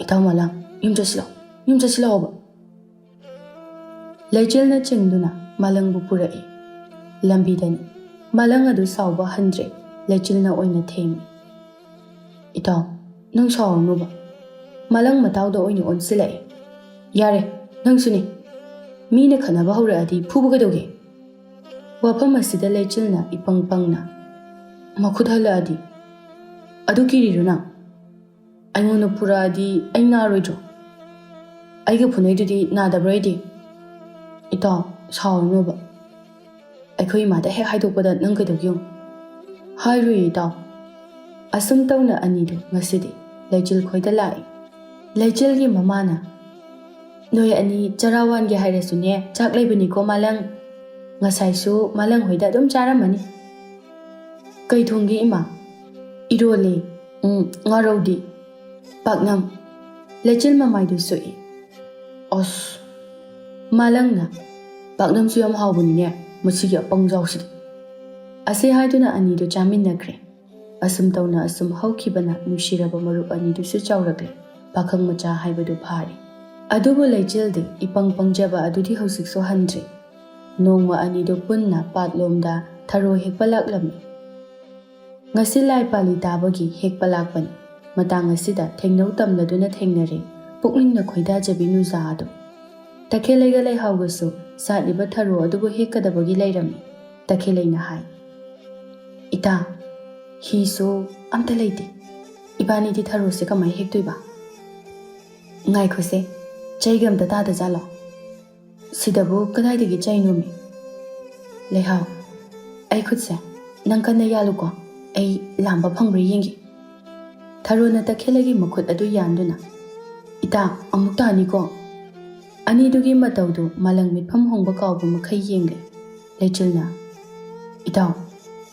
"ꯏꯇꯥꯎ ꯃꯥꯂꯪ, ꯌꯨꯝ ꯆꯠꯁꯤ ꯂꯥꯛꯑꯣ, ꯌꯨꯝ ꯆꯠꯁꯤ ꯂꯥꯛꯑꯣꯕ꯫" ꯂꯩꯆꯤꯜꯅ ꯆꯤꯡꯗꯨꯅ ꯃꯥꯂꯪꯕꯨ ꯄꯨꯔꯛꯏ꯫ ꯂꯝꯕꯤꯗꯅꯤ꯫ ꯃꯥꯂꯪ ꯑꯗꯨ ꯁꯥꯎꯕ ꯍꯟꯗ꯭ꯔꯦ꯫ ꯂꯩꯆꯤꯜꯅ ꯑꯣꯏꯅ ꯊꯦꯝꯃꯤ꯫ "ꯏꯇꯥꯎ, ꯅꯪ ꯁꯥꯎꯔꯅꯨꯕ꯫" ꯃꯥꯂꯪ ꯃꯇꯥꯎꯗ ꯑꯣꯏꯅ ꯑꯣꯟꯁꯤꯜꯂꯛꯏ꯫ "ꯌꯥꯔꯦ, ꯅꯪꯁꯨꯅꯤ꯫ ꯃꯤꯅ ꯈꯠꯅꯕ ꯍꯧꯔꯛꯑꯗꯤ ꯐꯨꯕ ꯀꯩꯗꯧꯒꯦ?" ꯋꯥꯐꯝ ꯑꯁꯤꯗ ꯂꯩꯆꯤꯜꯅ ꯏꯄꯪ ꯄꯪꯅ, "ꯃꯈꯨꯠ ꯍꯜꯂꯛꯑꯗꯤ?" "ꯑꯗꯨ ꯀꯤꯔꯤꯔꯣ ꯅꯪ? ꯑꯩꯉꯣꯟꯗ ꯐꯨꯔꯛꯑꯗꯤ ꯑꯩ ꯅꯥꯔꯣꯏꯗ꯭ꯔꯣ? ꯑꯩꯒ ꯐꯨꯅꯩꯗꯨꯗꯤ ꯅꯥꯗꯕ꯭ꯔꯥ ꯑꯩꯗꯤ?" "ꯏꯇꯥꯎ, ꯁꯥꯎꯔꯅꯨꯕ꯫ ꯑꯩꯈꯣꯏ ꯏꯃꯥꯗ ꯍꯦꯛ ꯍꯥꯏꯗꯣꯛꯄꯗ ꯅꯪ ꯀꯩꯗꯧꯒꯦ ꯌꯦꯡꯉꯨ꯫" "ꯍꯥꯏꯔꯣꯏꯌꯦ ꯏꯇꯥꯎ꯫" ꯑꯁꯨꯝ ꯇꯧꯅ ꯑꯅꯤꯗꯨ ꯉꯁꯤꯗꯤ ꯂꯩꯆꯤꯜ ꯈꯣꯏꯗ ꯂꯥꯛꯏ꯫ ꯂꯩꯆꯤꯜꯒꯤ ꯃꯃꯥꯅ, ꯅꯣꯏ ꯑꯅꯤ ꯆꯔꯥ ꯋꯥꯟꯒꯦ ꯍꯥꯏꯔꯁꯨꯅꯦ, ꯆꯥꯛ ꯂꯩꯕꯅꯤꯀꯣ ꯃꯥꯂꯪ꯫ ꯉꯁꯥꯏꯁꯨ ꯃꯥꯂꯪ ꯍꯣꯏꯗ ꯑꯗꯨꯝ ꯆꯥꯔꯝꯃꯅꯤ꯫ ꯀꯩ ꯊꯣꯡꯒꯦ ꯏꯃꯥ? ꯏꯔꯣꯜꯂꯦ꯫ ꯎꯝ, ꯉꯥꯔꯧꯗꯤ? ꯄꯥꯛꯅꯝ꯫ ꯂꯩꯆꯤꯜ ꯃꯃꯥꯏꯗꯨ ꯁꯣꯛꯏ꯫ ꯑꯁ, ꯃꯥꯂꯪꯅ, "ꯄꯥꯛꯅꯝꯁꯨ ꯌꯥꯝ ꯍꯥꯎꯕꯅꯤꯅꯦ, ꯃꯁꯤꯒꯤ ꯑꯄꯪꯖꯥꯎꯁꯤꯗꯤ"꯫ ꯑꯁꯤ ꯍꯥꯏꯗꯨꯅ ꯑꯅꯤꯗꯨ ꯆꯥꯃꯤꯟꯅꯈ꯭ꯔꯦ꯫ ꯑꯁꯨꯝ ꯇꯧꯅ ꯑꯁꯨꯝ ꯍꯧꯈꯤꯕꯅ ꯅꯨꯡꯁꯤꯔꯕ ꯃꯔꯨꯞ ꯑꯅꯤꯗꯨꯁꯨ ꯆꯥꯎꯔꯛꯂꯦ꯫ ꯄꯥꯈꯪ ꯃꯆꯥ ꯍꯥꯏꯕꯗꯨ ꯐꯥꯔꯦ꯫ ꯑꯗꯨꯕꯨ ꯂꯩꯆꯤꯜꯗꯤ ꯏꯄꯪ ꯄꯪꯖꯕ ꯑꯗꯨꯗꯤ ꯍꯧꯖꯤꯛꯁꯨ ꯍꯟꯗ꯭ꯔꯤ꯫ ꯅꯣꯡꯃ ꯑꯅꯤꯗꯨ ꯄꯨꯟꯅ ꯄꯥꯠꯂꯣꯝꯗ ꯊꯔꯣ ꯍꯦꯛꯄ ꯂꯥꯛꯂꯝꯃꯤ꯫ ꯉꯁꯤ ꯂꯥꯏ ꯄꯥꯂꯤ ꯇꯥꯕꯒꯤ ꯍꯦꯛꯄ ꯂꯥꯛꯄꯅꯤ꯫ ꯃꯇꯥꯡ ꯑꯁꯤꯗ ꯊꯦꯡꯅꯧ ꯇꯝꯂꯗꯨꯅ ꯊꯦꯡꯅꯔꯦ ꯄꯨꯛꯅꯤꯡꯅ ꯈꯣꯏꯗꯥꯖꯕꯤ ꯅꯨꯖꯥ ꯑꯗꯨ꯫ ꯇꯈꯦꯜꯂꯩꯒ ꯂꯩꯍꯥꯎꯒꯁꯨ ꯁꯥꯠꯂꯤꯕ ꯊꯔꯣ ꯑꯗꯨꯕꯨ ꯍꯦꯛꯀꯗꯕꯒꯤ ꯂꯩꯔꯝꯃꯤ꯫ ꯇꯈꯦꯜꯂꯩꯅ ꯍꯥꯏ, "ꯏꯇꯥ, ꯍꯤꯁꯨ ꯑꯝꯇ ꯂꯩꯇꯦ꯫ ꯏꯕꯥꯅꯤꯗꯤ ꯊꯔꯣꯁꯦ ꯀꯃꯥꯏ ꯍꯦꯛꯇꯣꯏꯕ?" "ꯉꯥꯏꯈꯣꯁꯦ, ꯆꯩꯒ ꯑꯝꯇ ꯇꯥꯗꯖꯥꯠꯂꯣ? ꯁꯤꯗꯕꯨ ꯀꯗꯥꯏꯗꯒꯤ ꯆꯩꯅꯣꯃꯤ?" "ꯂꯩꯍꯥꯎ, ꯑꯩ ꯈꯨꯠꯁꯦ ꯅꯪ ꯀꯟꯅ ꯌꯥꯜꯂꯨꯀꯣ, ꯑꯩ ꯂꯥꯝꯕ ꯐꯪꯕ꯭ꯔꯥ ꯌꯦꯡꯒꯦ꯫" ꯊꯔꯣꯅ ꯇꯈꯦꯜꯂꯩꯒꯤ ꯃꯈꯨꯠ ꯑꯗꯨ ꯌꯥꯟꯗꯨꯅ, "ꯏꯇꯥ, ꯑꯃꯨꯛ ꯇꯥꯅꯤꯀꯣ?" ꯑꯅꯤꯗꯨꯒꯤ ꯃꯇꯧꯗꯨ ꯃꯥꯂꯪ ꯃꯤꯠꯐꯝ ꯍꯣꯡꯕ ꯀꯥꯎꯕ ꯃꯈꯩ ꯌꯦꯡꯂꯦ꯫ ꯂꯩꯆꯤꯜꯅ, "ꯏꯇꯥꯎ,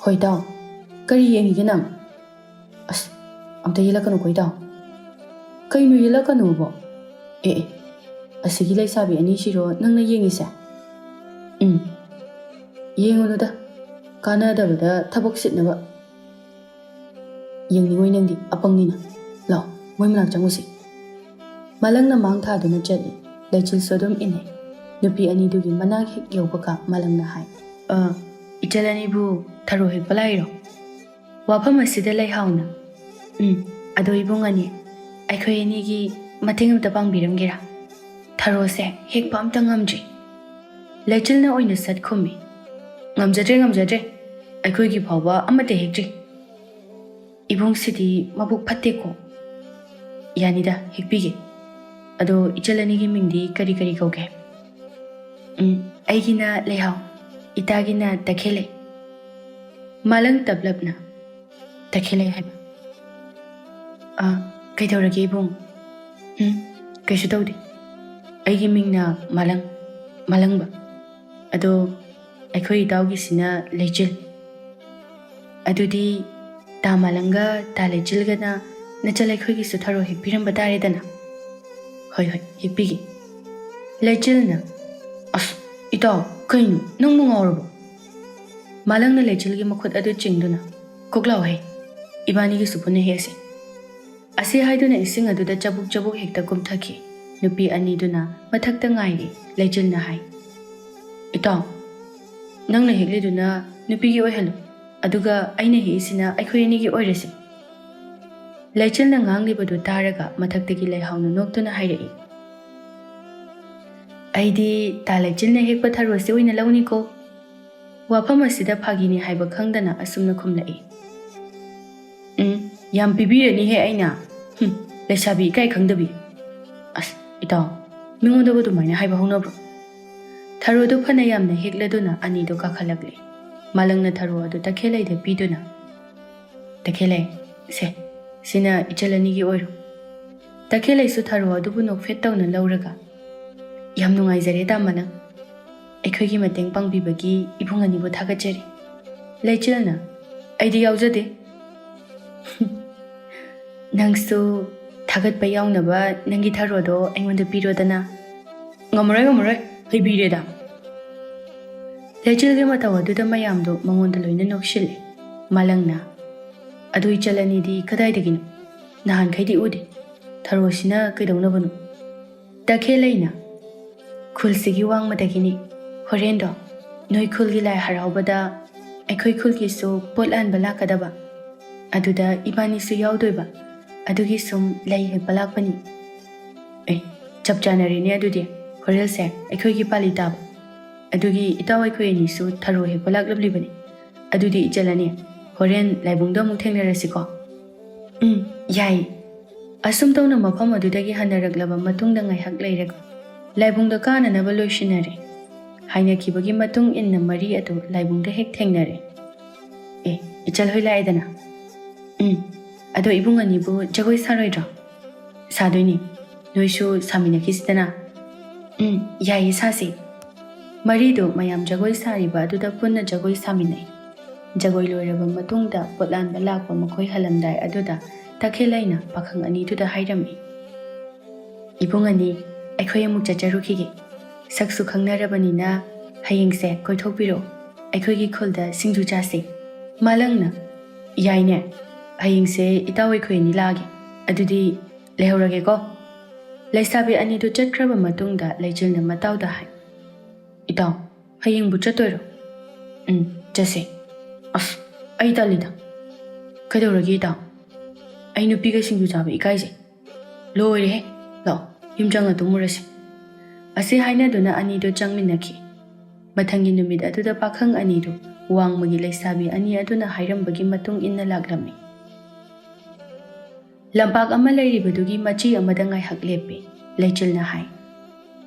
ꯍꯣꯏ ꯏꯇꯥꯎ, ꯀꯔꯤ ꯌꯦꯡꯉꯤꯒꯦ ꯅꯪ?" "ꯑꯁ, ꯑꯝꯇ ꯌꯦꯜꯂꯛꯀꯅꯨꯀꯣ ꯏꯇꯥꯎ꯫" "ꯀꯩꯅꯣ ꯌꯦꯜꯂꯛꯀꯅꯨꯕꯣ?" "ꯑꯦ ꯑꯦ, ꯑꯁꯤꯒꯤ ꯂꯩꯁꯥꯕꯤ ꯑꯅꯤꯁꯤꯔꯣ ꯅꯪꯅ ꯌꯦꯡꯉꯤꯁꯦ?" "ꯎꯝ, ꯌꯦꯡꯉꯨꯅꯨꯗ, ꯀꯥꯟꯅꯗꯕꯗ ꯊꯕꯛ ꯁꯤꯠꯅꯕ꯫ ꯌꯦꯡꯅꯤꯡꯉꯣꯏ ꯅꯪꯗꯤ, ꯑꯄꯪꯅꯤꯅ꯫ ꯂꯥꯛꯑꯣ, ꯃꯣꯏ ꯃꯅꯥꯛ ꯆꯪꯉꯨꯁꯤ꯫" ꯃꯥꯂꯪꯅ ꯃꯥꯡ ꯊꯥꯗꯨꯅ ꯆꯠꯂꯤ꯫ ꯂꯩꯆꯤꯜꯁꯨ ꯑꯗꯨꯝ ꯏꯟꯅꯩ꯫ ꯅꯨꯄꯤ ꯑꯅꯤꯗꯨꯒꯤ ꯃꯅꯥꯛ ꯍꯦꯛ ꯌꯧꯕꯒ ꯃꯥꯂꯪꯅ ꯍꯥꯏ, "ꯑ, ꯏꯆꯜ ꯑꯅꯤꯕꯨ ꯊꯔꯣ ꯍꯦꯛꯄ ꯂꯥꯛꯏꯔꯣ?" ꯋꯥꯐꯝ ꯑꯁꯤꯗ ꯂꯩꯍꯥꯎꯅ, "ꯎꯝ, ꯑꯗꯣ ꯏꯕꯨꯡ ꯑꯅꯤ, ꯑꯩꯈꯣꯏ ꯑꯅꯤꯒꯤ ꯃꯇꯦꯡ ꯑꯝꯇ ꯄꯥꯡꯕꯤꯔꯝꯒꯦꯔꯥ? ꯊꯔꯣꯁꯦ ꯍꯦꯛꯄ ꯑꯝꯇ ꯉꯝꯗ꯭ꯔꯤ꯫" ꯂꯩꯆꯤꯜꯅ ꯑꯣꯏꯅ ꯁꯠ ꯈꯨꯝꯃꯤ, "ꯉꯝꯖꯗ꯭ꯔꯦ, ꯉꯝꯖꯗ꯭ꯔꯦ, ꯑꯩꯈꯣꯏꯒꯤ ꯐꯥꯎꯕ ꯑꯃꯠꯇ ꯍꯦꯛꯇ꯭ꯔꯤ꯫ ꯏꯕꯨꯡꯁꯤꯗꯤ ꯃꯕꯨꯛ ꯐꯠꯇꯦꯀꯣ꯫ ꯌꯥꯅꯤꯗ, ꯍꯦꯛꯄꯤꯒꯦ꯫ ꯑꯗꯣ ꯏꯆꯜ ꯑꯅꯤꯒꯤ ꯃꯤꯡꯗꯤ ꯀꯔꯤ ꯀꯔꯤ ꯀꯧꯒꯦ?" "ꯎꯝ, ꯑꯩꯒꯤꯅ ꯂꯩꯍꯥꯎ, ꯏꯇꯥꯒꯤꯅ ꯇꯈꯦꯜꯂꯩ꯫" ꯃꯥꯂꯪ ꯇꯞꯂꯞꯅ, "ꯇꯈꯦꯜꯂꯩ ꯍꯥꯏꯕ? ꯑꯥ, ꯀꯩꯗꯧꯔꯒꯦ ꯏꯕꯨꯡ?" "ꯎꯝ, ꯀꯩꯁꯨ ꯇꯧꯗꯦ꯫" ꯑꯩꯒꯤ ꯃꯤꯡꯅ ꯃꯥꯂꯪ, ꯃꯥꯂꯪꯕ꯫ ꯑꯗꯣ ꯑꯩꯈꯣꯏ ꯏꯇꯥꯎꯒꯤꯁꯤꯅ ꯂꯩꯆꯤꯜ꯫ ꯑꯗꯨꯗꯤ ꯇꯥ ꯃꯥꯂꯪꯒ ꯇꯥ ꯂꯩꯆꯤꯜꯒꯅ ꯅꯆꯜ ꯑꯩꯈꯣꯏꯒꯤꯁꯨ ꯊꯔꯣ ꯍꯦꯛꯄꯤꯔꯝꯕ ꯇꯥꯔꯦꯗꯅ꯫ ꯍꯣꯏ, ꯍꯣꯏ, ꯍꯦꯛꯄꯤꯒꯦ꯫ ꯂꯩꯆꯤꯜꯅ, "ꯑꯁ, ꯏꯇꯥꯎ, ꯀꯩꯅꯣ, ꯅꯪꯕꯨ ꯉꯥꯎꯔꯕꯣ?" ꯃꯥꯂꯪꯅ ꯂꯩꯆꯤꯜꯒꯤ ꯃꯈꯨꯠ ꯑꯗꯨ ꯆꯤꯡꯗꯨꯅ, "ꯀꯣꯛ ꯂꯥꯎꯍꯦ, ꯏꯕꯥꯅꯤꯒꯤꯁꯨ ꯄꯨꯟꯅ ꯍꯦꯛꯑꯁꯤ꯫" ꯑꯁꯤ ꯍꯥꯏꯗꯨꯅ ꯏꯁꯤꯡ ꯑꯗꯨꯗ ꯆꯕꯨꯛ ꯆꯕꯨꯛ ꯍꯦꯛꯇ ꯀꯨꯝꯊꯈꯤ꯫ ꯅꯨꯄꯤ ꯑꯅꯤꯗꯨꯅ ꯃꯊꯛꯇ ꯉꯥꯏꯔꯤ꯫ ꯂꯩꯆꯤꯜꯅ ꯍꯥꯏ, "ꯏꯇꯥꯎ, ꯅꯪꯅ ꯍꯦꯛꯂꯤꯗꯨꯅ ꯅꯨꯄꯤꯒꯤ ꯑꯣꯏꯍꯜꯂꯨ, ꯑꯗꯨꯒ ꯑꯩꯅ ꯍꯦꯛꯏꯁꯤꯅ ꯑꯩꯈꯣꯏ ꯑꯅꯤꯒꯤ ꯑꯣꯏꯔꯁꯤ꯫" ꯂꯩꯆꯤꯜꯅ ꯉꯥꯡꯂꯤꯕꯗꯨ ꯇꯥꯔꯒ ꯃꯊꯛꯇꯒꯤ ꯂꯩꯍꯥꯎꯅ ꯅꯣꯛꯇꯨꯅ ꯍꯥꯏꯔꯛꯏ, "ꯑꯩꯗꯤ ꯇꯥ ꯂꯩꯆꯤꯜꯅ ꯍꯦꯛꯄ ꯊꯔꯣꯁꯤ ꯑꯣꯏꯅ ꯂꯧꯅꯤꯀꯣ꯫" ꯋꯥꯐꯝ ꯑꯁꯤꯗ ꯐꯥꯒꯤꯅꯤ ꯍꯥꯏꯕ ꯈꯪꯗꯅ ꯑꯁꯨꯝꯅ ꯈꯨꯝꯂꯛꯏ, "ꯎꯝ, ꯌꯥꯝ ꯄꯤꯕꯤꯔꯅꯤꯍꯦ ꯑꯩꯅ꯫ ꯍꯨꯝ, ꯂꯩꯁꯥꯕꯤ ꯏꯀꯥꯏ ꯈꯪꯗꯕꯤ꯫ ꯑꯁ, ꯏꯇꯥꯎ, ꯃꯤꯉꯣꯟꯗꯕꯨ ꯑꯗꯨꯃꯥꯏꯅ ꯍꯥꯏꯕ ꯍꯧꯅꯕ꯭ꯔꯣ?" ꯊꯔꯣꯗꯨ ꯐꯅ ꯌꯥꯝꯅ ꯍꯦꯛꯂꯗꯨꯅ ꯑꯅꯤꯗꯨ ꯀꯥꯈꯠꯂꯛꯂꯤ꯫ ꯃꯥꯂꯪꯅ ꯊꯔꯣ ꯑꯗꯨ ꯇꯈꯦꯜꯂꯩꯗ ꯄꯤꯗꯨꯅ, "ꯇꯈꯦꯜꯂꯩ, ꯁꯦ, ꯁꯤꯅ ꯏꯆꯜ ꯑꯅꯤꯒꯤ ꯑꯣꯏꯔꯣ꯫" ꯇꯈꯦꯜꯂꯩꯁꯨ ꯊꯔꯣ ꯑꯗꯨꯕꯨ ꯅꯣꯛꯐꯦꯠ ꯇꯧꯅ ꯂꯧꯔꯒ, "ꯌꯥꯝ ꯅꯨꯡꯉꯥꯏꯖꯔꯦ, ꯇꯥ ꯃꯥꯂꯪ꯫ ꯑꯩꯈꯣꯏꯒꯤ ꯃꯇꯦꯡ ꯄꯥꯡꯕꯤꯕꯒꯤ ꯏꯕꯨꯡ ꯑꯅꯤꯕꯨ ꯊꯥꯒꯠꯆꯔꯤ꯫" ꯂꯩꯆꯤꯜꯅ, "ꯑꯩꯗꯤ ꯌꯥꯎꯖꯗꯦ꯫" "ꯅꯪꯁꯨ ꯊꯥꯒꯠꯄ ꯌꯥꯎꯅꯕ ꯅꯪꯒꯤ ꯊꯔꯣꯗꯣ ꯑꯩꯉꯣꯟꯗ ꯄꯤꯔꯣꯗꯅ꯫" "ꯉꯝꯃꯔꯣꯏ, ꯉꯝꯃꯔꯣꯏ, ꯍꯩꯕꯤꯔꯦꯗ꯫" ꯂꯩꯆꯤꯜꯒꯤ ꯃꯇꯧ ꯑꯗꯨꯗ ꯃꯌꯥꯝꯗꯨ ꯃꯉꯣꯟꯗ ꯂꯣꯏꯅ ꯅꯣꯛꯁꯤꯜꯂꯤ꯫ ꯃꯥꯂꯪꯅ, "ꯑꯗꯨ ꯏꯆꯜ ꯑꯅꯤꯗꯤ ꯀꯗꯥꯏꯗꯒꯤꯅꯣ? ꯅꯍꯥꯟꯈꯩꯗꯤ ꯎꯗꯦ꯫ ꯊꯔꯣꯁꯤꯅ ꯀꯩꯗꯧꯅꯕꯅꯣ?" ꯇꯈꯦꯜꯂꯩꯅ, "ꯈꯨꯜꯁꯤꯒꯤ ꯋꯥꯡꯃꯗꯒꯤꯅꯤ꯫ ꯍꯣꯔꯦꯟꯗꯣ ꯅꯣꯏ ꯈꯨꯜꯒꯤ ꯂꯥꯏ ꯍꯔꯥꯎꯕꯗ ꯑꯩꯈꯣꯏ ꯈꯨꯜꯒꯤꯁꯨ ꯄꯣꯠ ꯂꯥꯟꯕ ꯂꯥꯛꯀꯗꯕ꯫ ꯑꯗꯨꯗ ꯏꯕꯥꯅꯤꯁꯨ ꯌꯥꯎꯗꯣꯏꯕ꯫ ꯑꯗꯨꯒꯤ ꯁꯨꯝ ꯂꯩ ꯍꯦꯛꯄ ꯂꯥꯛꯄꯅꯤ꯫" "ꯑꯦ, ꯆꯞ ꯆꯥꯅꯔꯦꯅꯦ ꯑꯗꯨꯗꯤ꯫ ꯍꯣꯔꯦꯟꯁꯦ ꯑꯩꯈꯣꯏꯒꯤ ꯄꯥꯂꯤ ꯇꯥꯕ꯫ ꯑꯗꯨꯒꯤ ꯏꯇꯥꯎ ꯑꯩꯈꯣꯏ ꯑꯅꯤꯁꯨ ꯊꯔꯣ ꯍꯦꯛꯄ ꯂꯥꯛꯂꯝꯂꯤꯕꯅꯤ꯫ ꯑꯗꯨꯗꯤ ꯏꯆꯜ ꯑꯅꯤ, ꯍꯣꯔꯦꯟ ꯂꯥꯏꯕꯨꯡꯗ ꯑꯃꯨꯛ ꯊꯦꯡꯅꯔꯁꯤꯀꯣ꯫" "ꯎꯝ, ꯌꯥꯏ꯫" ꯑꯁꯨꯝ ꯇꯧꯅ ꯃꯐꯝ ꯑꯗꯨꯗꯒꯤ ꯍꯟꯅꯔꯛꯂꯕ ꯃꯇꯨꯡꯗ ꯉꯥꯏꯍꯥꯛ ꯂꯩꯔꯒ ꯂꯥꯏꯕꯨꯡꯗ ꯀꯥꯅꯅꯕ ꯂꯣꯏꯁꯤꯟꯅꯔꯦ꯫ ꯍꯥꯏꯅꯈꯤꯕꯒꯤ ꯃꯇꯨꯡ ꯏꯟꯅ ꯃꯔꯤ ꯑꯗꯨ ꯂꯥꯏꯕꯨꯡꯗ ꯍꯦꯛ ꯊꯦꯡꯅꯔꯦ꯫ "ꯑꯦ, ꯏꯆꯜ ꯍꯣꯏ ꯂꯥꯛꯑꯦꯗꯅ?" "ꯎꯝ, ꯑꯗꯣ ꯏꯕꯨꯡ ꯑꯅꯤꯕꯨ ꯖꯒꯣꯏ ꯁꯥꯔꯣꯏꯗ꯭ꯔꯣ?" "ꯁꯥꯗꯣꯏꯅꯤ, ꯅꯣꯏꯁꯨ ꯁꯥꯃꯤꯟꯅꯈꯤꯁꯤꯗꯅ꯫" "ꯎꯝ, ꯌꯥꯏꯌꯦ, ꯁꯥꯁꯦ꯫" ꯃꯔꯤꯗꯨ ꯃꯌꯥꯝ ꯖꯒꯣꯏ ꯁꯥꯔꯤꯕ ꯑꯗꯨꯗ ꯄꯨꯟꯅ ꯖꯒꯣꯏ ꯁꯥꯃꯤꯟꯅꯩ꯫ ꯖꯒꯣꯏ ꯂꯣꯏꯔꯕ ꯃꯇꯨꯡꯗ ꯄꯣꯠꯂꯥꯟꯕ ꯂꯥꯛꯄ ꯃꯈꯣꯏ ꯍꯜꯂꯝꯗꯥꯏ ꯑꯗꯨꯗ ꯇꯈꯦꯜꯂꯩꯅ ꯄꯥꯈꯪ ꯑꯅꯤꯗꯨꯗ ꯍꯥꯏꯔꯝꯃꯤ, "ꯏꯕꯨꯡ ꯑꯅꯤ, ꯑꯩꯈꯣꯏ ꯑꯃꯨꯛ ꯆꯠꯆꯔꯨꯈꯤꯒꯦ꯫ ꯁꯛꯁꯨ ꯈꯪꯅꯔꯕꯅꯤꯅ ꯍꯌꯦꯡꯁꯦ ꯀꯣꯏꯊꯣꯛꯄꯤꯔꯛꯑꯣ, ꯑꯩꯈꯣꯏꯒꯤ ꯈꯨꯜꯗ ꯁꯤꯡꯖꯨ ꯆꯥꯁꯦ꯫" ꯃꯥꯂꯪꯅ, "ꯌꯥꯏꯅꯦ, ꯍꯌꯦꯡꯁꯦ ꯏꯇꯥꯎ ꯑꯩꯈꯣꯏ ꯑꯅꯤ ꯂꯥꯛꯑꯒꯦ꯫ ꯑꯗꯨꯗꯤ ꯂꯩꯍꯧꯔꯒꯦꯀꯣ꯫" ꯂꯩꯁꯥꯕꯤ ꯑꯅꯤꯗꯨ ꯆꯠꯈ꯭ꯔꯕ ꯃꯇꯨꯡꯗ ꯂꯩꯆꯤꯜꯅ ꯃꯇꯥꯎꯗ ꯍꯥꯏ, "ꯏꯇꯥꯎ, ꯍꯌꯦꯡꯕꯨ ꯆꯠꯇꯣꯏꯔꯣ?" "ꯎꯝ, ꯆꯠꯁꯦ꯫" "ꯑꯁ, ꯑꯩ ꯇꯜꯂꯤꯗ꯫" "ꯀꯩꯗꯧꯔꯒꯦ ꯏꯇꯥꯎ?" "ꯑꯩ ꯅꯨꯄꯤꯒ ꯁꯤꯡꯖꯨ ꯆꯥꯕ ꯏꯀꯥꯏꯖꯩ꯫" "ꯂꯣꯏꯔꯦꯍꯦ, ꯂꯥꯛꯑꯣ, ꯌꯨꯝ ꯆꯪꯉ ꯇꯨꯝꯃꯨꯔꯁꯤ꯫" ꯑꯁꯤ ꯍꯥꯏꯅꯗꯨꯅ ꯑꯅꯤꯗꯨ ꯆꯪꯃꯤꯟꯅꯈꯤ꯫ ꯃꯊꯪꯒꯤ ꯅꯨꯃꯤꯠ ꯑꯗꯨꯗ ꯄꯥꯈꯪ ꯑꯅꯤꯗꯨ ꯋꯥꯡꯃꯒꯤ ꯂꯩꯁꯥꯕꯤ ꯑꯅꯤ ꯑꯗꯨꯅ ꯍꯥꯏꯔꯝꯕꯒꯤ ꯃꯇꯨꯡ ꯏꯟꯅ ꯂꯥꯛꯂꯝꯃꯤ꯫ ꯂꯝꯄꯥꯛ ꯑꯃ ꯂꯩꯔꯤꯕꯗꯨꯒꯤ ꯃꯆꯤ ꯑꯃꯗ ꯉꯥꯏꯍꯥꯛ ꯂꯦꯞꯄꯤ꯫ ꯂꯩꯆꯤꯜꯅ ꯍꯥꯏ,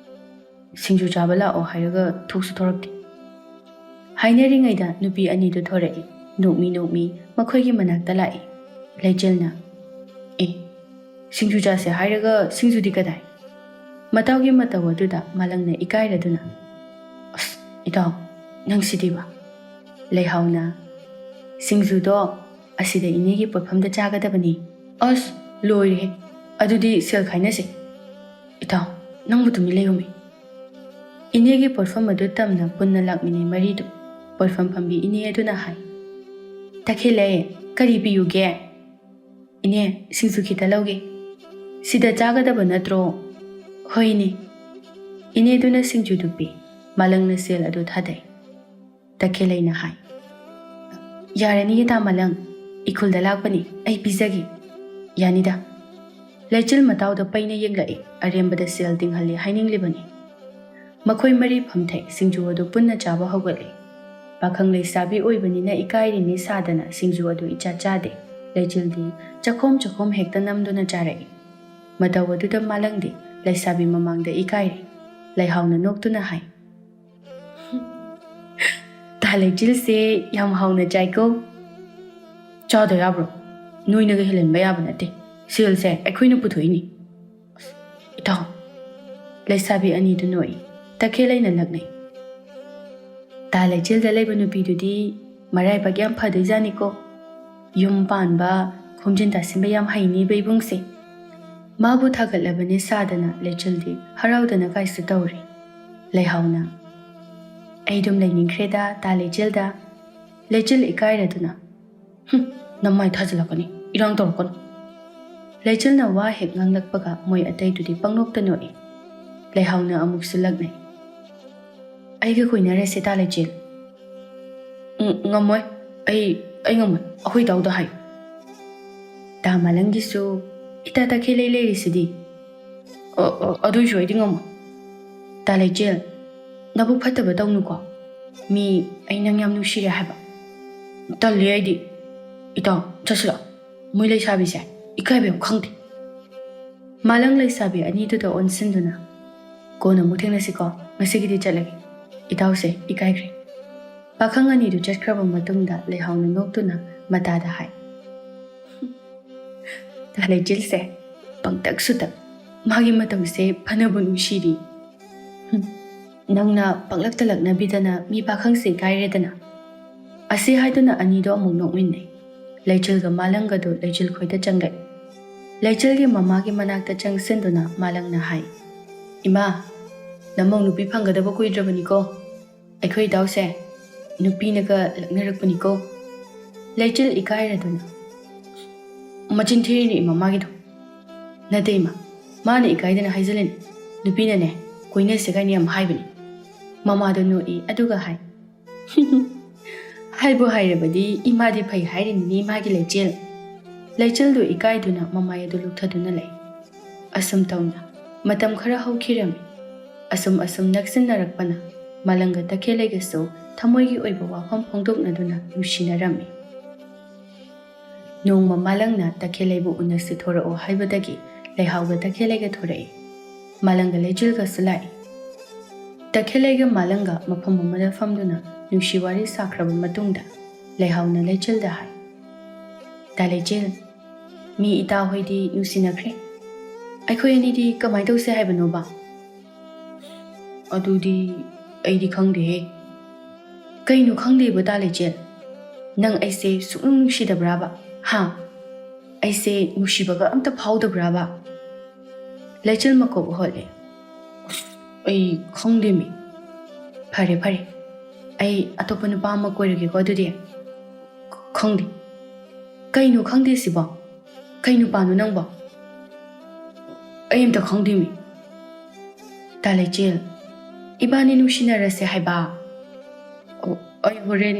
"ꯁꯤꯡꯖꯨ ꯆꯥꯕ ꯂꯥꯛꯑꯣ ꯍꯥꯏꯔꯒ ꯊꯣꯛꯁꯨ ꯊꯣꯔꯛꯇꯦ꯫" ꯍꯥꯏꯅꯔꯤꯉꯩꯗ ꯅꯨꯄꯤ ꯑꯅꯤꯗꯨ ꯊꯣꯔꯛꯏ꯫ ꯅꯣꯛꯃꯤ ꯅꯣꯛꯃꯤ ꯃꯈꯣꯏꯒꯤ ꯃꯅꯥꯛꯇ ꯂꯥꯛꯏ꯫ ꯂꯩꯆꯤꯜꯅ, "ꯑꯦ, ꯁꯤꯡꯖꯨ ꯆꯥꯁꯦ ꯍꯥꯏꯔꯒ ꯁꯤꯡꯖꯨꯗꯤ ꯀꯗꯥꯏ?" ꯃꯇꯥꯎꯒꯤ ꯃꯇꯧ ꯑꯗꯨꯗ ꯃꯥꯂꯪꯅ ꯏꯀꯥꯏꯔꯗꯨꯅ, "ꯑꯁ, ꯏꯇꯥꯎ, ꯅꯪ ꯁꯤꯗꯤꯕ꯫" ꯂꯩꯍꯥꯎꯅ, "ꯁꯤꯡꯖꯨꯗꯣ ꯑꯁꯤꯗ ꯏꯅꯦꯒꯤ ꯄꯣꯠꯐꯝꯗ ꯆꯥꯒꯗꯕꯅꯤ꯫" "ꯑꯁ, ꯂꯣꯏꯔꯦꯍꯦ, ꯑꯗꯨꯗꯤ ꯁꯦꯜ ꯈꯥꯏꯅꯁꯦ꯫" "ꯏꯇꯥꯎ, ꯅꯪꯕꯨ ꯇꯨꯃꯤꯟ ꯂꯩꯌꯨꯃꯤ꯫" ꯏꯅꯦꯒꯤ ꯄꯣꯠꯐꯝ ꯑꯗꯨ ꯇꯝꯅ ꯄꯨꯟꯅ ꯂꯥꯛꯃꯤꯟꯅꯩ ꯃꯔꯤꯗꯨ꯫ ꯄꯣꯠꯐꯝ ꯐꯝꯕꯤ ꯏꯅꯦ ꯑꯗꯨꯅ ꯍꯥꯏ, "ꯇꯈꯦꯜꯂꯩ, ꯀꯔꯤ ꯄꯤꯌꯨꯒꯦ?" "ꯏꯅꯦ, ꯁꯤꯡꯖꯨ ꯈꯤꯇ ꯂꯧꯒꯦ꯫" "ꯁꯤꯗ ꯆꯥꯒꯗꯕ ꯅꯠꯇ꯭ꯔꯣ?" "ꯍꯣꯏꯅꯦ꯫" ꯏꯅꯦꯗꯨꯅ ꯁꯤꯡꯖꯨꯗꯨ ꯄꯤ꯫ ꯃꯥꯂꯪꯅ ꯁꯦꯜ ꯑꯗꯨ ꯊꯥꯗꯩ꯫ ꯇꯈꯦꯜꯂꯩꯅ ꯍꯥꯏ, "ꯌꯥꯔꯅꯤꯌꯦ ꯇꯥ ꯃꯥꯂꯪ, ꯏꯈꯨꯜꯗ ꯂꯥꯛꯄꯅꯤ, ꯑꯩ ꯄꯤꯖꯒꯦ꯫" "ꯌꯥꯅꯤꯗ꯫" ꯂꯩꯆꯤꯜ ꯃꯇꯥꯎꯗ ꯄꯩꯅ ꯌꯦꯡꯂꯛꯏ꯫ ꯑꯔꯦꯝꯕꯗ ꯁꯦꯜ ꯇꯤꯡꯍꯜꯂꯤ ꯍꯥꯏꯅꯤꯡꯂꯤꯕꯅꯤ꯫ ꯃꯈꯣꯏ ꯃꯔꯤ ꯐꯝꯊꯩ꯫ ꯁꯤꯡꯖꯨ ꯑꯗꯨ ꯄꯨꯟꯅ ꯆꯥꯕ ꯍꯧꯒꯠꯂꯤ꯫ ꯄꯥꯈꯪ ꯂꯩꯁꯥꯕꯤ ꯑꯣꯏꯕꯅꯤꯅ ꯏꯀꯥꯏꯔꯤꯅꯤ ꯁꯥꯗꯅ ꯁꯤꯡꯖꯨ ꯑꯗꯨ ꯏꯆꯥ ꯆꯥꯗꯦ꯫ ꯂꯩꯆꯤꯜꯗꯤ ꯆꯈꯣꯝ ꯆꯈꯣꯝ ꯍꯦꯛꯇ ꯅꯝꯗꯨꯅ ꯆꯥꯔꯛꯏ꯫ ꯃꯇꯧ ꯑꯗꯨꯗ ꯃꯥꯂꯪꯗꯤ ꯂꯩꯁꯥꯕꯤ ꯃꯃꯥꯡꯗ ꯏꯀꯥꯏꯔꯤ꯫ ꯂꯩꯍꯥꯎꯅ ꯅꯣꯛꯇꯨꯅ ꯍꯥꯏ, "ꯇꯥ ꯂꯩꯆꯤꯜꯁꯦ ꯌꯥꯝ ꯍꯥꯎꯅ ꯆꯥꯏꯀꯣ꯫" "ꯆꯥꯗ ꯌꯥꯕ꯭ꯔꯣ? ꯅꯣꯏꯅꯒ ꯍꯦꯜꯍꯟꯕ ꯌꯥꯕ ꯅꯠꯇꯦ꯫ ꯁꯦꯜꯁꯦ ꯑꯩꯈꯣꯏꯅ ꯄꯨꯊꯣꯛꯏꯅꯤ꯫" "ꯑꯁ, ꯏꯇꯥꯎ, ꯂꯩꯁꯥꯕꯤ ꯑꯅꯤꯗꯨ ꯅꯣꯛꯏ꯫ ꯇꯈꯦꯜꯂꯩꯅ ꯂꯛꯅꯩ꯫ "ꯇꯥ ꯂꯩꯆꯤꯜꯗ ꯂꯩꯕ ꯅꯨꯄꯤꯗꯨꯗꯤ ꯃꯔꯥꯏꯕꯛ ꯌꯥꯝ ꯐꯗꯣꯏꯖꯥꯠꯅꯤꯀꯣ꯫ ꯌꯨꯝ ꯄꯥꯟꯕ, ꯈꯣꯝꯖꯤꯟ ꯇꯥꯁꯤꯟꯕ ꯌꯥꯝ ꯍꯩꯅꯤꯕ ꯏꯕꯨꯡꯁꯦ꯫" ꯃꯥꯕꯨ ꯊꯥꯒꯠꯂꯕꯅꯤ ꯁꯥꯗꯅ ꯂꯩꯆꯤꯜꯗꯤ ꯍꯔꯥꯎꯗꯅ ꯀꯥꯏꯁꯨ ꯇꯧꯔꯤ꯫ ꯂꯩꯍꯥꯎꯅ, "ꯑꯩ ꯑꯗꯨꯝ ꯂꯩꯅꯤꯡꯈ꯭ꯔꯦꯗ ꯇꯥ ꯂꯩꯆꯤꯜꯗ꯫" ꯂꯩꯆꯤꯜ ꯏꯀꯥꯏꯔꯗꯨꯅ, "ꯍꯨꯝ, ꯅꯃꯥꯏ ꯊꯥꯖꯤꯜꯂꯛꯀꯅꯤ, ꯏꯔꯥꯡ ꯇꯧꯔꯛꯀꯅꯨ꯫" ꯂꯩꯆꯤꯜꯅ ꯋꯥ ꯍꯦꯛ ꯉꯥꯡꯂꯛꯄꯒ ꯃꯣꯏ ꯑꯇꯩꯗꯨꯗꯤ ꯄꯪꯅꯣꯛꯇ ꯅꯣꯛꯏ꯫ ꯂꯩꯍꯥꯎꯅ ꯑꯃꯨꯛꯁꯨ ꯂꯛꯅꯩ꯫ "ꯑꯩꯒ ꯀꯣꯏꯅꯔꯁꯦ ꯇꯥ ꯂꯩꯆꯤꯜ꯫" "ꯎꯝ, ꯉꯝꯃꯣꯏ꯫ ꯑꯩ, ꯑꯩ ꯉꯝꯃꯣꯏ꯫ ꯑꯩꯈꯣꯏ ꯏꯇꯥꯎꯗ ꯍꯥꯏꯌꯨ꯫" ꯇꯥ ꯃꯥꯂꯪꯒꯤꯁꯨ ꯏꯇꯥ ꯇꯈꯦꯜꯂꯩ ꯂꯩꯔꯤꯁꯤꯗꯤ꯫ "ꯑ, ꯑ, ꯑꯗꯨꯏꯁꯨ ꯑꯩꯗꯤ ꯉꯝꯃꯣꯏ꯫" "ꯇꯥ ꯂꯩꯆꯤꯜ, ꯅꯕꯨꯛ ꯐꯠꯇꯕ ꯇꯧꯅꯨꯀꯣ꯫ ꯃꯤ ꯑꯩ ꯅꯪ ꯌꯥꯝ ꯅꯨꯡꯁꯤꯔꯦ ꯍꯥꯏꯕ꯫" "ꯇꯜꯂꯤ ꯑꯩꯗꯤ꯫ ꯏꯇꯥꯎ, ꯆꯠꯁꯤꯂꯥꯎ꯫ ꯃꯣꯏ ꯂꯩꯁꯥꯕꯤꯁꯦ ꯏꯀꯥꯏꯕ ꯌꯥꯝ ꯈꯪꯗꯦ꯫" ꯃꯥꯂꯪ ꯂꯩꯁꯥꯕꯤ ꯑꯅꯤꯗꯨꯗ ꯑꯣꯟꯁꯤꯟꯗꯨꯅ, "ꯀꯣꯟꯅ ꯑꯃꯨꯛ ꯊꯦꯡꯅꯁꯤꯀꯣ, ꯉꯁꯤꯒꯤꯗꯤ ꯆꯠꯂꯒꯦ꯫ ꯏꯇꯥꯎꯁꯦ ꯏꯀꯥꯏꯈ꯭ꯔꯦ꯫" ꯄꯥꯈꯪ ꯑꯅꯤꯗꯨ ꯆꯠꯈ꯭ꯔꯕ ꯃꯇꯨꯡꯗ ꯂꯩꯍꯥꯎꯅ ꯅꯣꯛꯇꯨꯅ ꯃꯇꯥꯗ ꯍꯥꯏ, "ꯇꯥ ꯂꯩꯆꯤꯜꯁꯦ ꯄꯪꯇꯛꯁꯨ ꯇꯛ, ꯃꯥꯒꯤ ꯃꯇꯧꯁꯦ ꯐꯅꯕꯨ ꯅꯨꯡꯁꯤꯔꯤ꯫ ꯍꯨꯝ, ꯅꯪꯅ ꯄꯪꯂꯛꯇ ꯂꯛꯅꯕꯤꯗꯅ ꯃꯤ ꯄꯥꯈꯪꯁꯦ ꯏꯀꯥꯏꯔꯦꯗꯅ꯫" ꯑꯁꯤ ꯍꯥꯏꯗꯨꯅ ꯑꯅꯤꯗꯣ ꯑꯃꯨꯛ ꯅꯣꯛꯃꯤꯟꯅꯩ꯫ ꯂꯩꯆꯤꯜꯒ ꯃꯥꯂꯪꯒꯗꯨ ꯂꯩꯆꯤꯜ ꯈꯣꯏꯗ ꯆꯪꯂꯛꯏ꯫ ꯂꯩꯆꯤꯜꯒꯤ ꯃꯃꯥꯒꯤ ꯃꯅꯥꯛꯇ ꯆꯪꯁꯤꯟꯗꯨꯅ ꯃꯥꯂꯪꯅ ꯍꯥꯏ, "ꯏꯃꯥ, ꯅꯃꯧ ꯅꯨꯄꯤ ꯐꯪꯒꯗꯕ ꯀꯨꯏꯗ꯭ꯔꯕꯅꯤꯀꯣ꯫ ꯑꯩꯈꯣꯏ ꯏꯇꯥꯎꯁꯦ ꯅꯨꯄꯤꯅꯒ ꯂꯛꯅꯔꯛꯄꯅꯤꯀꯣ꯫" ꯂꯩꯆꯤꯜ ꯏꯀꯥꯏꯔꯗꯨꯅ, "ꯃꯆꯤꯟ ꯊꯤꯔꯤꯅꯦ ꯏꯃꯥ ꯃꯥꯒꯤꯗꯣ꯫" "ꯅꯠꯇꯦ ꯏꯃꯥ, ꯃꯥꯅ ꯏꯀꯥꯏꯗꯅ ꯍꯥꯏꯖꯤꯜꯂꯤꯅꯦ꯫ ꯅꯨꯄꯤꯅꯅꯦ ꯀꯣꯏꯅꯁꯦ ꯀꯥꯏꯅ ꯌꯥꯝ ꯍꯥꯏꯕꯅꯦ꯫" ꯃꯃꯥꯗꯣ ꯅꯣꯛꯏ ꯑꯗꯨꯒ ꯍꯥꯏ, "ꯍꯥꯏꯕꯨ ꯍꯥꯏꯔꯕꯗꯤ ꯏꯃꯥꯗꯤ ꯐꯩ ꯍꯥꯏꯔꯤꯅꯤꯅꯦ ꯏꯃꯥꯒꯤ ꯂꯩꯆꯤꯜ꯫" ꯂꯩꯆꯤꯜꯗꯨ ꯏꯀꯥꯏꯗꯨꯅ ꯃꯃꯥꯏ ꯑꯗꯨ ꯂꯨꯞꯊꯗꯨꯅ ꯂꯩ꯫ ꯑꯁꯨꯝ ꯇꯧꯅ ꯃꯇꯝ ꯈꯔ ꯍꯧꯈꯤꯔꯝꯃꯤ꯫ ꯑꯁꯨꯝ ꯑꯁꯨꯝ ꯅꯛꯁꯤꯟꯅꯔꯛꯄꯅ ꯃꯥꯂꯪꯒ ꯇꯈꯦꯜꯂꯩꯒꯁꯨ ꯊꯃꯣꯏꯒꯤ ꯑꯣꯏꯕ ꯋꯥꯐꯝ ꯐꯣꯡꯗꯣꯛꯅꯗꯨꯅ ꯅꯨꯡꯁꯤꯅꯔꯝꯃꯤ꯫ ꯅꯣꯡꯃ ꯃꯥꯂꯪꯅ ꯇꯈꯦꯜꯂꯩꯕꯨ ꯎꯅꯁꯤ ꯊꯣꯔꯛꯑꯣ ꯍꯥꯏꯕꯗꯒꯤ ꯂꯩꯍꯥꯎꯒ ꯇꯈꯦꯜꯂꯩꯒ ꯊꯣꯔꯛꯏ꯫ ꯃꯥꯂꯪꯒ ꯂꯩꯆꯤꯜꯒꯁꯨ ꯂꯥꯛꯏ꯫ ꯇꯈꯦꯜꯂꯩꯒ ꯃꯥꯂꯪꯒ ꯃꯐꯝ ꯑꯃꯗ ꯐꯝꯗꯨꯅ ꯅꯨꯡꯁꯤ ꯋꯥꯔꯤ ꯁꯥꯈ꯭ꯔꯕ ꯃꯇꯨꯡꯗ ꯂꯩꯍꯥꯎꯅ ꯂꯩꯆꯤꯜꯗ ꯍꯥꯏ, "ꯇꯥ ꯂꯩꯆꯤꯜ, ꯃꯤ ꯏꯇꯥ ꯍꯣꯏꯗꯤ ꯅꯨꯡꯁꯤꯅꯈ꯭ꯔꯦ꯫ ꯑꯩꯈꯣꯏ ꯑꯅꯤꯗꯤ ꯀꯃꯥꯏ ꯇꯧꯁꯦ ꯍꯥꯏꯕꯅꯣꯕ?" ꯑꯗꯨꯗꯤ ꯑꯩꯗꯤ ꯈꯪꯗꯦꯍꯦ꯫ ꯀꯩꯅꯣ ꯈꯪꯗꯦꯕ, ꯇꯥ ꯂꯩꯆꯦꯜ? ꯅꯪ ꯑꯩꯁꯦ ꯁꯨꯛꯅꯨꯡ ꯅꯨꯡꯁꯤꯗꯕ꯭ꯔꯥꯕ? ꯍꯥ? ꯑꯩꯁꯦ ꯅꯨꯡꯁꯤꯕꯒ ꯑꯝꯇ ꯐꯥꯎꯗꯕ꯭ꯔꯥꯕ? ꯂꯩꯆꯦꯜ ꯃꯀꯣꯛ ꯍꯣꯠꯂꯦ꯫ ꯑꯁ, ꯑꯩ ꯈꯪꯗꯦꯃꯤ꯫ ꯐꯔꯦ, ꯐꯔꯦ꯫ ꯑꯩ ꯑꯇꯣꯞꯄ ꯅꯨꯄꯥ ꯑꯃ ꯀꯣꯏꯔꯒꯦꯀꯣ ꯑꯗꯨꯗꯤ꯫ ꯈ-, ꯈꯪꯗꯦ꯫ ꯀꯩꯅꯣ ꯈꯪꯗꯦ ꯁꯤꯕꯣ? ꯀꯩ ꯅꯨꯄꯥꯅꯣ ꯅꯪꯕꯣ? ꯑꯩ ꯑꯝꯇ ꯈꯪꯗꯦꯃꯤ꯫ ꯇꯥ ꯂꯩꯆꯦꯜ, ꯏꯕꯥꯅꯤ ꯅꯨꯡꯁꯤꯅꯔꯁꯦ ꯍꯥꯏꯕ? ꯑꯣ, ꯑꯩ ꯍꯣꯔꯦꯟ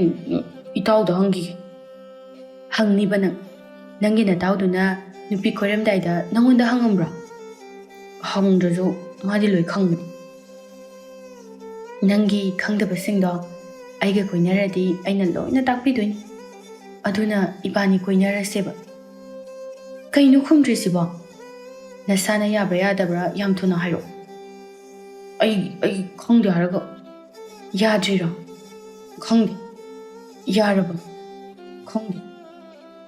ꯏꯇꯥꯎꯗ ꯍꯪꯈꯤꯒꯦ꯫ ꯍꯪꯅꯤꯕ ꯅꯪ? ꯅꯪꯒꯤ ꯅꯇꯥꯎꯗꯨꯅ ꯅꯨꯄꯤ ꯀꯣꯏꯔꯝꯗꯥꯏꯗ ꯅꯪꯉꯣꯟꯗ ꯍꯪꯉꯝꯕ꯭ꯔꯣ? ꯍꯪꯗ꯭ꯔꯁꯨ ꯃꯥꯗꯤ ꯂꯣꯏ ꯈꯪꯕꯅꯤ꯫ ꯅꯪꯒꯤ ꯈꯪꯗꯕꯁꯤꯡꯗꯣ ꯑꯩꯒ ꯀꯣꯏꯅꯔꯗꯤ ꯑꯩꯅ ꯂꯣꯏꯅ ꯇꯥꯛꯄꯤꯗꯣꯏꯅꯤ꯫ ꯑꯗꯨꯅ ꯏꯕꯥꯅꯤ ꯀꯣꯏꯅꯔꯁꯦꯕ꯫ ꯀꯩꯅꯣ ꯈꯨꯝꯗ꯭ꯔꯤꯁꯤꯕꯣ? ꯅꯁꯥꯅ ꯌꯥꯕ꯭ꯔꯥ ꯌꯥꯗꯕ꯭ꯔꯥ ꯌꯥꯝ ꯊꯨꯅ ꯍꯥꯏꯔꯛꯑꯣ꯫ ꯑꯩ, ꯑꯩ ꯈꯪꯗꯦ ꯍꯥꯏꯔꯒ꯫ ꯌꯥꯗ꯭ꯔꯤꯔꯣ? ꯈꯪꯗꯦ꯫ ꯌꯥꯔꯕꯣ? ꯈꯪꯗꯦ꯫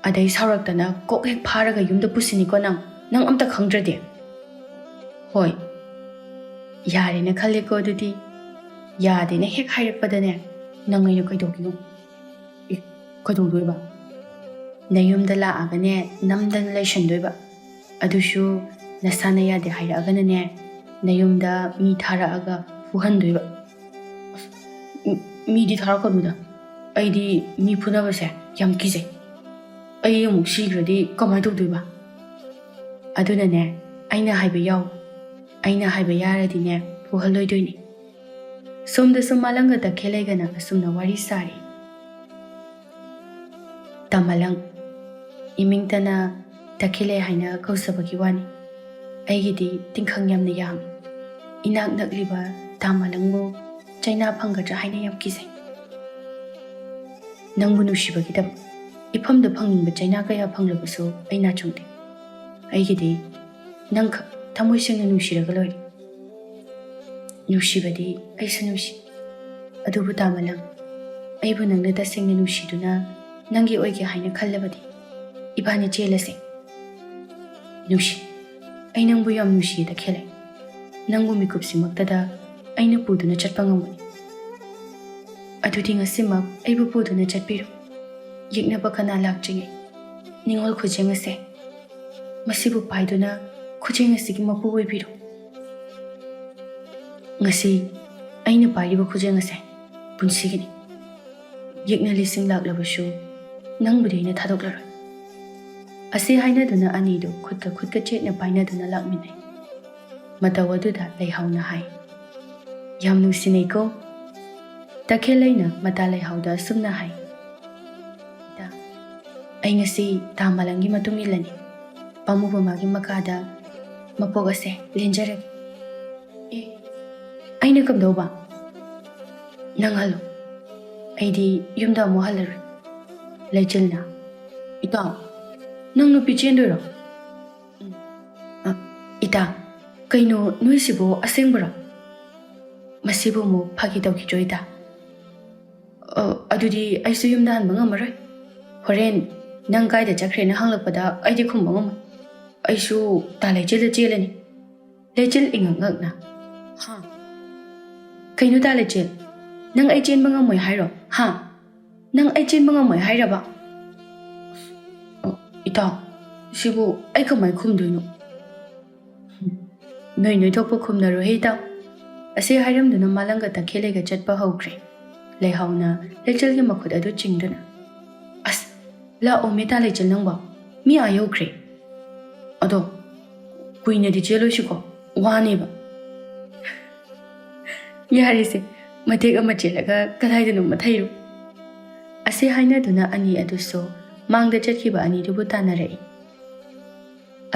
ꯑꯗꯩ ꯁꯥꯎꯔꯛꯇꯅ ꯀꯣꯛ ꯍꯦꯛ ꯐꯥꯔꯒ ꯌꯨꯝꯗ ꯄꯨꯁꯤꯅꯤꯀꯣ ꯅꯪ꯫ ꯅꯪ ꯑꯝꯇ ꯈꯪꯗ꯭ꯔꯗꯤ꯫ ꯍꯣꯏ꯫ ꯌꯥꯔꯦꯅ ꯈꯜꯂꯦꯀꯣ ꯑꯗꯨꯗꯤ꯫ ꯌꯥꯗꯦꯅ ꯍꯦꯛ ꯍꯥꯏꯔꯛꯄꯗꯅꯦ, ꯅꯪ ꯑꯩꯅ ꯀꯩꯗꯧꯒꯦ ꯌꯦꯡꯉꯨ꯫ ꯑꯦ, ꯀꯩꯗꯧꯗꯣꯏꯕ? ꯅꯌꯨꯝꯗ ꯂꯥꯛꯑꯒꯅꯦ, ꯅꯝꯗꯅ ꯂꯩꯁꯟꯗꯣꯏꯕ꯫ ꯑꯗꯨꯁꯨ ꯅꯁꯥꯅ ꯌꯥꯗꯦ ꯍꯥꯏꯔꯛꯑꯒꯅꯅꯦ, ꯅꯌꯨꯝꯗ ꯃꯤ ꯊꯥꯔꯛꯑꯒ ꯐꯨꯍꯟꯗꯣꯏꯕ꯫ ꯑꯁ, ꯃꯤ-, ꯃꯤꯗꯤ ꯊꯥꯔꯛꯀꯅꯨꯗ꯫ ꯑꯩꯗꯤ ꯃꯤ ꯐꯨꯅꯕꯁꯦ ꯌꯥꯝ ꯀꯤꯖꯩ꯫ ꯑꯩ ꯑꯃꯨꯛ ꯁꯤꯈ꯭ꯔꯗꯤ ꯀꯃꯥꯏꯅ ꯇꯧꯗꯣꯏꯕ? ꯑꯗꯨꯅꯅꯦ, ꯑꯩꯅ ꯍꯥꯏꯕ ꯌꯥꯎ꯫ ꯑꯩꯅ ꯍꯥꯏꯕ ꯌꯥꯔꯗꯤꯅꯦ, ꯐꯨꯍꯜꯂꯣꯏꯗꯣꯏꯅꯤ꯫ ꯁꯣꯝꯗꯁꯨ ꯃꯥꯂꯪꯒ ꯇꯈꯦꯜꯂꯩꯒꯅ ꯑꯁꯨꯝꯅ ꯋꯥꯔꯤ ꯁꯥꯔꯤ꯫ ꯇꯥ ꯃꯥꯂꯪ, ꯏꯃꯤꯡꯇꯅ ꯇꯈꯦꯜꯂꯩ ꯍꯥꯏꯅ ꯀꯧꯖꯕꯒꯤ ꯋꯥꯅꯤ꯫ ꯑꯩꯒꯤꯗꯤ ꯇꯤꯡꯈꯪ ꯌꯥꯝꯅ ꯌꯥꯝꯃꯤ꯫ ꯏꯅꯥꯛ ꯅꯛꯂꯤꯕ ꯇꯥ ꯃꯥꯂꯪꯕꯨ ꯆꯩꯅꯥ ꯐꯪꯒꯗ꯭ꯔꯥ ꯍꯥꯏꯅ ꯌꯥꯝ ꯀꯤꯖꯩ꯫ ꯅꯪꯕꯨ ꯅꯨꯡꯁꯤꯕꯒꯤꯗꯃꯛ ꯏꯐꯝꯗ ꯐꯪꯅꯤꯡꯕ ꯆꯩꯅꯥ ꯀꯌꯥ ꯐꯪꯂꯕꯁꯨ ꯑꯩ ꯅꯥꯆꯨꯡꯗꯦ꯫ ꯑꯩꯒꯤꯗꯤ ꯅꯪꯈꯛ ꯊꯃꯣꯏ ꯁꯦꯡꯅ ꯅꯨꯡꯁꯤꯔꯒ ꯂꯣꯏꯔꯦ꯫ ꯅꯨꯡꯁꯤꯕꯗꯤ ꯑꯩꯁꯨ ꯅꯨꯡꯁꯤ꯫ ꯑꯗꯨꯕꯨ ꯇꯥ ꯃꯥꯂꯪ, ꯑꯩꯕꯨ ꯅꯪꯅ ꯇꯁꯦꯡꯅ ꯅꯨꯡꯁꯤꯗꯨꯅ ꯅꯪꯒꯤ ꯑꯣꯏꯒꯦ ꯍꯥꯏꯅ ꯈꯜꯂꯕꯗꯤ ꯏꯕꯥꯅꯤ ꯆꯦꯜꯂꯁꯦ꯫ ꯅꯨꯡꯁꯤ꯫ ꯑꯩ ꯅꯪꯕꯨ ꯌꯥꯝ ꯅꯨꯡꯁꯤꯌꯦ ꯇꯈꯦꯜꯂꯩ꯫ ꯅꯪꯕꯨ ꯃꯤꯀꯨꯞꯁꯤꯃꯛꯇꯗ ꯑꯩꯅ ꯄꯨꯗꯨꯅ ꯆꯠꯄ ꯉꯝꯒꯅꯤ꯫ ꯑꯗꯨꯗꯤ ꯉꯁꯤꯃꯛ ꯑꯩꯕꯨ ꯄꯨꯗꯨꯅ ꯆꯠꯄꯤꯔꯣ꯫ ꯌꯦꯛꯅꯕ ꯀꯅꯥ ꯂꯥꯛꯇ꯭ꯔꯤꯉꯩ ꯅꯤꯡꯉꯣꯜ ꯈꯨꯖꯦꯡ ꯑꯁꯦ ꯃꯁꯤꯕꯨ ꯄꯥꯏꯗꯨꯅ ꯈꯨꯖꯦꯡ ꯑꯁꯤꯒꯤ ꯃꯄꯨ ꯑꯣꯏꯕꯤꯔꯣ꯫ ꯉꯁꯤ ꯑꯩꯅ ꯄꯥꯏꯔꯤꯕ ꯈꯨꯖꯦꯡ ꯑꯁꯦ ꯄꯨꯟꯁꯤꯒꯤꯅꯤ꯫ ꯌꯦꯛꯅ ꯂꯤꯁꯤꯡ ꯂꯥꯛꯂꯕꯁꯨ ꯅꯪꯕꯨꯗꯤ ꯑꯩꯅ ꯊꯥꯗꯣꯛꯂꯔꯣꯏ꯫ ꯑꯁꯤ ꯍꯥꯏꯅꯗꯨꯅ ꯑꯅꯤꯗꯨ ꯈꯨꯠꯀ ꯈꯨꯠꯀ ꯆꯦꯠꯅ ꯄꯥꯏꯅꯗꯨꯅ ꯂꯥꯛꯃꯤꯟꯅꯩ꯫ ꯃꯇꯧ ꯑꯗꯨꯗ ꯂꯩꯍꯥꯎꯅ ꯍꯥꯏ, "ꯌꯥꯝ ꯅꯨꯡꯁꯤꯅꯩꯀꯣ?" ꯇꯈꯦꯜ ꯂꯩꯅ ꯃꯇꯥ ꯂꯩꯍꯥꯎꯗ ꯑꯁꯨꯝꯅ ꯍꯥꯏ, "ꯏꯇꯥ, ꯑꯩ ꯉꯁꯤ ꯇꯥ ꯃꯥꯂꯪꯒꯤ ꯃꯇꯨꯡ ꯏꯜꯂꯅꯤ꯫ ꯄꯥꯝꯃꯨꯕ ꯃꯥꯒꯤ ꯃꯀꯥꯗ ꯃꯄꯣꯛ ꯑꯁꯦ ꯂꯦꯟꯖꯔꯒꯦ꯫" "ꯑꯦ, ꯑꯩꯅ ꯀꯝꯗꯧꯕ?" "ꯅꯪ ꯍꯜꯂꯣ꯫ ꯑꯩꯗꯤ ꯌꯨꯝꯗ ꯑꯃꯨꯛ ꯍꯜꯂꯔꯣꯏ꯫" ꯂꯩꯆꯤꯜꯅ, "ꯏꯇꯥꯎ, ꯅꯪ ꯅꯨꯄꯤ ꯆꯦꯟꯗꯣꯏꯔꯣ?" "ꯎꯝ꯫ ꯑ, ꯏꯇꯥ, ꯀꯩꯅꯣ ꯅꯣꯏꯁꯤꯕꯨ ꯑꯁꯦꯡꯕꯔꯣ? ꯃꯁꯤꯕꯨ ꯑꯃꯨꯛ ꯐꯥꯒꯤ ꯇꯧꯈꯤꯗ꯭ꯔꯣ, ꯏꯇꯥ? ꯑ, ꯑꯗꯨꯗꯤ ꯑꯩꯁꯨ ꯌꯨꯝꯗ ꯍꯟꯕ ꯉꯝꯃꯔꯣꯏ꯫ ꯍꯣꯔꯦꯟ ꯅꯪ ꯀꯥꯏꯗ ꯆꯠꯈ꯭ꯔꯦꯅ ꯍꯪꯂꯛꯄꯗ ꯑꯩꯗꯤ ꯈꯨꯝꯕ ꯉꯝꯃꯣꯏ꯫ ꯑꯩꯁꯨ ꯇꯥ ꯂꯩꯆꯤꯜꯗ ꯆꯦꯜꯂꯅꯤ꯫" ꯂꯩꯆꯤꯜ ꯏꯉꯛ ꯉꯛꯅ, "ꯍꯥ? ꯀꯩꯅꯣ ꯇꯥ ꯂꯩꯆꯤꯜ? ꯅꯪ ꯑꯩ ꯆꯦꯟꯕ ꯉꯝꯃꯣꯏ ꯍꯥꯏꯔꯣ? ꯍꯥ? ꯅꯪ ꯑꯩ ꯆꯦꯟꯕ ꯉꯝꯃꯣꯏ ꯍꯥꯏꯔꯕ?" "ꯑ, ꯏꯇꯥꯎ, ꯁꯤꯕꯨ ꯑꯩ ꯀꯃꯥꯏ ꯈꯨꯝꯗꯣꯏꯅꯣ?" "ꯅꯣꯏ ꯅꯣꯏꯊꯣꯛꯄ ꯈꯨꯝꯅꯔꯣꯍꯦ ꯏꯇꯥꯎ꯫" ꯑꯁꯤ ꯍꯥꯏꯔꯝꯗꯨꯅ ꯃꯥꯂꯪꯒ ꯇꯈꯦꯜꯂꯩꯒ ꯆꯠꯄ ꯍꯧꯈ꯭ꯔꯦ꯫ ꯂꯩꯍꯥꯎꯅ ꯂꯩꯆꯤꯜꯒꯤ ꯃꯈꯨꯠ ꯑꯗꯨ ꯆꯤꯡꯗꯨꯅ, "ꯑꯁ, ꯂꯥꯛꯑꯣꯃꯦ ꯇꯥ ꯂꯩꯆꯤꯜ ꯅꯪꯕꯣ꯫ ꯃꯤ ꯑꯥ ꯌꯧꯈ꯭ꯔꯦ꯫ ꯑꯗꯣ ꯀꯨꯏꯅꯗꯤ ꯆꯦꯜꯂꯣꯏꯁꯤꯀꯣ, ꯋꯥꯅꯦꯕ꯫" "ꯌꯥꯔꯦꯁꯦ, ꯃꯇꯦꯛ ꯑꯃ ꯆꯦꯜꯂꯒ ꯀꯗꯥꯏꯗꯅꯣ ꯃꯊꯩꯔꯣ꯫" ꯑꯁꯤ ꯍꯥꯏꯅꯗꯨꯅ ꯑꯅꯤ ꯑꯗꯨꯁꯨ ꯃꯥꯡꯗ ꯆꯠꯈꯤꯕ ꯑꯅꯤꯗꯨꯕꯨ ꯇꯥꯟꯅꯔꯛꯏ꯫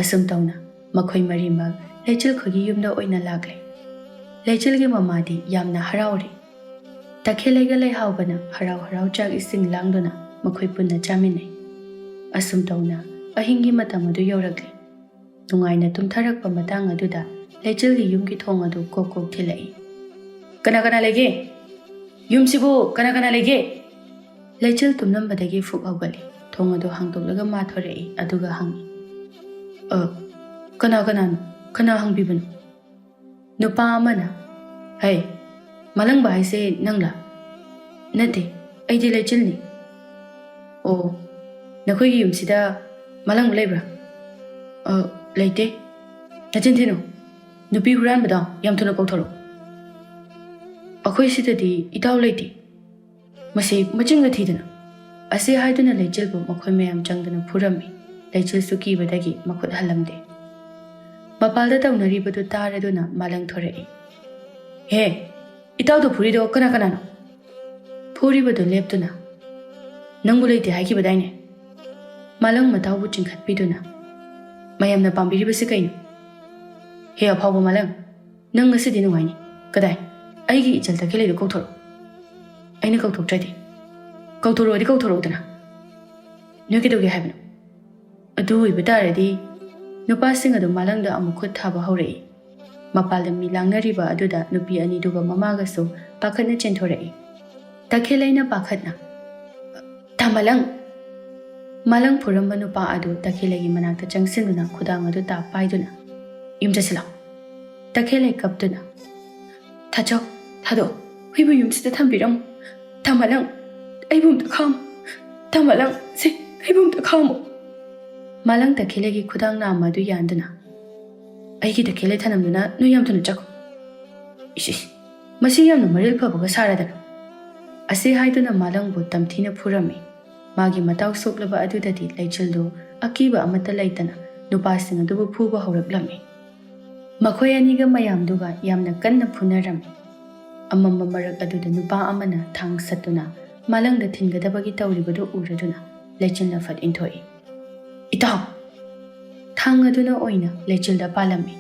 ꯑꯁꯨꯝ ꯇꯧꯅ ꯃꯈꯣꯏ ꯃꯔꯤꯃꯛ ꯂꯩꯆꯤꯜ ꯈꯣꯏꯒꯤ ꯌꯨꯝꯗ ꯑꯣꯏꯅ ꯂꯥꯛꯂꯦ꯫ ꯂꯩꯆꯤꯜꯒꯤ ꯃꯃꯥꯗꯤ ꯌꯥꯝꯅ ꯍꯔꯥꯎꯔꯦ꯫ ꯇꯈꯦꯜꯂꯩꯒ ꯂꯩꯍꯥꯎꯒꯅ ꯍꯔꯥꯎ ꯍꯔꯥꯎ ꯆꯥꯛ ꯏꯁꯤꯡ ꯂꯥꯡꯗꯨꯅ ꯃꯈꯣꯏ ꯄꯨꯟꯅ ꯆꯥꯃꯤꯟꯅꯩ꯫ ꯑꯁꯨꯝ ꯇꯧꯅ ꯑꯍꯤꯡꯒꯤ ꯃꯇꯝ ꯑꯗꯨ ꯌꯧꯔꯛꯂꯦ꯫ ꯅꯨꯡꯉꯥꯏꯅ ꯇꯨꯝꯊꯔꯛꯄ ꯃꯇꯥꯡ ꯑꯗꯨꯗ ꯂꯩꯆꯤꯜꯒꯤ ꯌꯨꯝꯒꯤ ꯊꯣꯡ ꯑꯗꯨ ꯀꯣꯛ ꯀꯣꯛ ꯊꯤꯜꯂꯛꯏ꯫ "ꯀꯅꯥ ꯀꯅꯥ ꯂꯩꯒꯦ? ꯌꯨꯝꯁꯤꯕꯨ ꯀꯅꯥ ꯀꯅꯥ ꯂꯩꯒꯦ?" ꯂꯩꯆꯤꯜ ꯇꯨꯝꯂꯝꯕꯗꯒꯤ ꯐꯨꯛ ꯍꯧꯒꯠꯂꯤ꯫ ꯊꯣꯡ ꯑꯗꯨ ꯍꯥꯡꯗꯣꯛꯂꯒ ꯃꯥ ꯊꯣꯔꯛꯏ, ꯑꯗꯨꯒ ꯍꯪꯉꯤ, "ꯑ, ꯀꯅꯥ ꯀꯅꯥꯅꯣ? ꯀꯅꯥ ꯍꯪꯕꯤꯕꯅꯣ?" ꯅꯨꯄꯥ ꯑꯃꯅ, ꯍꯩ, ꯃꯥꯂꯪꯕ ꯍꯥꯏꯁꯦ ꯅꯪꯂꯥ? ꯅꯠꯇꯦ, ꯑꯩꯗꯤ ꯂꯩꯆꯤꯜꯅꯤ꯫ ꯑꯣ, ꯅꯈꯣꯏꯒꯤ ꯌꯨꯝꯁꯤꯗ ꯃꯥꯂꯪꯕ ꯂꯩꯕ꯭ꯔꯥ? ꯑ, ꯂꯩꯇꯦ꯫ ꯅꯆꯤꯟ ꯊꯤꯅꯨ꯫ ꯅꯨꯄꯤ ꯍꯨꯔꯥꯟꯕꯗꯣ ꯌꯥꯝ ꯊꯨꯅ ꯀꯧꯊꯣꯔꯛꯎ꯫ ꯑꯩꯈꯣꯏ ꯁꯤꯗꯗꯤ ꯏꯇꯥꯎ ꯂꯩꯇꯦ꯫ ꯃꯁꯤ ꯃꯆꯤꯟꯒ ꯊꯤꯗꯅ꯫ ꯑꯁꯤ ꯍꯥꯏꯗꯨꯅ ꯂꯩꯆꯤꯜꯕꯨ ꯃꯈꯣꯏ ꯃꯌꯥꯝ ꯆꯪꯗꯨꯅ ꯐꯨꯔꯝꯃꯤ꯫ ꯂꯩꯆꯤꯜꯁꯨ ꯀꯤꯕꯗꯒꯤ ꯃꯈꯨꯠ ꯍꯜꯂꯝꯗꯦ꯫ ꯃꯄꯥꯜꯗ ꯇꯧꯅꯔꯤꯕꯗꯨ ꯇꯥꯔꯗꯨꯅ ꯃꯥꯂꯪ ꯊꯣꯔꯛꯏ꯫ "ꯍꯦ, ꯏꯇꯥꯎꯗ ꯐꯨꯔꯤꯗꯣ ꯀꯅꯥ ꯀꯅꯥꯅꯣ?" ꯐꯨꯔꯤꯕꯗꯨ ꯂꯦꯞꯇꯨꯅ, "ꯅꯪꯕꯨ ꯂꯩꯇꯦ ꯍꯥꯏꯈꯤꯕꯗꯥꯏꯅꯦ?" ꯃꯥꯂꯪ ꯃꯇꯥꯎꯕꯨ ꯆꯤꯡꯈꯠꯄꯤꯗꯨꯅ, "ꯃꯌꯥꯝꯅ ꯄꯥꯝꯕꯤꯔꯤꯕꯁꯤ ꯀꯩꯅꯣ? ꯍꯦ ꯑꯐꯥꯎꯕ ꯃꯥꯂꯪ, ꯅꯪ ꯉꯁꯤꯗꯤ ꯅꯨꯡꯉꯥꯏꯅꯤ꯫ ꯀꯗꯥꯏ? ꯑꯩꯒꯤ ꯏꯆꯜ ꯇꯈꯦꯜꯂꯩꯗꯨ ꯀꯧꯊꯣꯔꯛꯎ꯫ ꯑꯩꯅ ꯀꯧꯊꯣꯛꯇ꯭ꯔꯗꯤ?" "ꯀꯧꯊꯣꯔꯛꯑꯣꯗꯤ ꯀꯧꯊꯣꯔꯛꯎꯗꯅ꯫ ꯅꯣꯏ ꯀꯩꯗꯧꯒꯦ ꯍꯥꯏꯕꯅꯣ?" ꯑꯗꯨ ꯑꯣꯏꯕ ꯇꯥꯔꯗꯤ, ꯅꯨꯄꯥꯁꯤꯡ ꯑꯗꯨ ꯃꯥꯂꯪꯗ ꯑꯃꯨꯛ ꯈꯨꯠ ꯊꯥꯕ ꯍꯧꯔꯛꯏ꯫ ꯃꯄꯥꯜꯗ ꯃꯤ ꯂꯥꯡꯅꯔꯤꯕ ꯑꯗꯨꯗ ꯅꯨꯄꯤ ꯑꯅꯤꯗꯨꯒ ꯃꯃꯥꯒꯁꯨ ꯄꯥꯈꯠꯅ ꯆꯦꯟꯊꯣꯔꯛꯏ꯫ ꯇꯈꯦꯜꯂꯩꯅ ꯄꯥꯈꯠꯅ, "ꯇꯥ ꯃꯥꯂꯪ!" ꯃꯥꯂꯪ ꯐꯨꯔꯝꯕ ꯅꯨꯄꯥ ꯑꯗꯨ ꯇꯈꯦꯜꯂꯩꯒꯤ ꯃꯅꯥꯛꯇ ꯆꯪꯁꯤꯟꯗꯨꯅ ꯈꯨꯗꯥꯡ ꯑꯗꯨ ꯇꯥ ꯄꯥꯏꯗꯨꯅ, "ꯌꯨꯝ ꯆꯠꯁꯤꯜꯂꯣ!" ꯇꯈꯦꯜꯂꯩ ꯀꯞꯇꯨꯅ, "ꯊꯥꯖꯧ, ꯊꯥꯗꯣꯛꯑꯣ, ꯑꯩꯕꯨ ꯌꯨꯝꯁꯤꯗ ꯊꯝꯕꯤꯔꯝꯃꯨ꯫ ꯇꯥ ꯃꯥꯂꯪ, ꯑꯩꯕꯨ ꯑꯝꯇ ꯈꯥꯝꯃꯨ꯫ ꯇꯥ ꯃꯥꯂꯪ, ꯁꯦ, ꯑꯩꯕꯨ ꯑꯝꯇ ꯈꯥꯝꯃꯨ!" ꯃꯥꯂꯪ ꯇꯈꯦꯜꯂꯩꯒꯤ ꯈꯨꯗꯥꯡ ꯅꯥꯝꯃ ꯑꯗꯨ ꯌꯥꯟꯗꯨꯅ, "ꯑꯩꯒꯤ ꯇꯈꯦꯜꯂꯩ ꯊꯅꯝꯗꯨꯅ ꯅꯣꯏ ꯌꯥꯝ ꯊꯨꯅ ꯆꯠꯈꯣ꯫ ꯏꯁ, ꯏꯁ, ꯃꯁꯤ ꯌꯥꯝꯅ ꯃꯔꯤꯜ ꯐꯕꯒ ꯁꯥꯔꯗꯅ!" ꯑꯁꯤ ꯍꯥꯏꯗꯨꯅ ꯃꯥꯂꯪꯕꯨ ꯇꯝꯊꯤꯅ ꯐꯨꯔꯝꯃꯤ꯫ ꯃꯥꯒꯤ ꯃꯇꯥꯎ ꯁꯣꯛꯂꯕ ꯑꯗꯨꯗꯗꯤ ꯂꯩꯆꯤꯜꯗꯨ ꯑꯀꯤꯕ ꯑꯃꯠꯇ ꯂꯩꯇꯅ ꯅꯨꯄꯥꯁꯤꯡ ꯑꯗꯨꯕꯨ ꯐꯨꯕ ꯍꯧꯔꯛꯂꯝꯃꯤ꯫ ꯃꯈꯣꯏ ꯑꯅꯤꯒ ꯃꯌꯥꯝꯗꯨꯒ ꯌꯥꯝꯅ ꯀꯟꯅ ꯐꯨꯅꯔꯝꯃꯤ꯫ ꯑꯃꯝꯕ ꯃꯔꯛ ꯑꯗꯨꯗ ꯅꯨꯄꯥ ꯑꯃꯅ ꯊꯥꯡ ꯁꯠꯇꯨꯅ ꯃꯥꯂꯪꯗ ꯊꯤꯟꯒꯗꯕꯒꯤ ꯇꯧꯔꯤꯕꯗꯨ ꯎꯔꯗꯨꯅ ꯂꯩꯆꯤꯜꯅ ꯐꯠ ꯏꯟꯊꯣꯛꯏ꯫ "ꯏꯇꯥꯎ!" ꯊꯥꯡ ꯑꯗꯨꯅ ꯑꯣꯏꯅ ꯂꯩꯆꯤꯜꯗ ꯄꯥꯜꯂꯝꯃꯤ꯫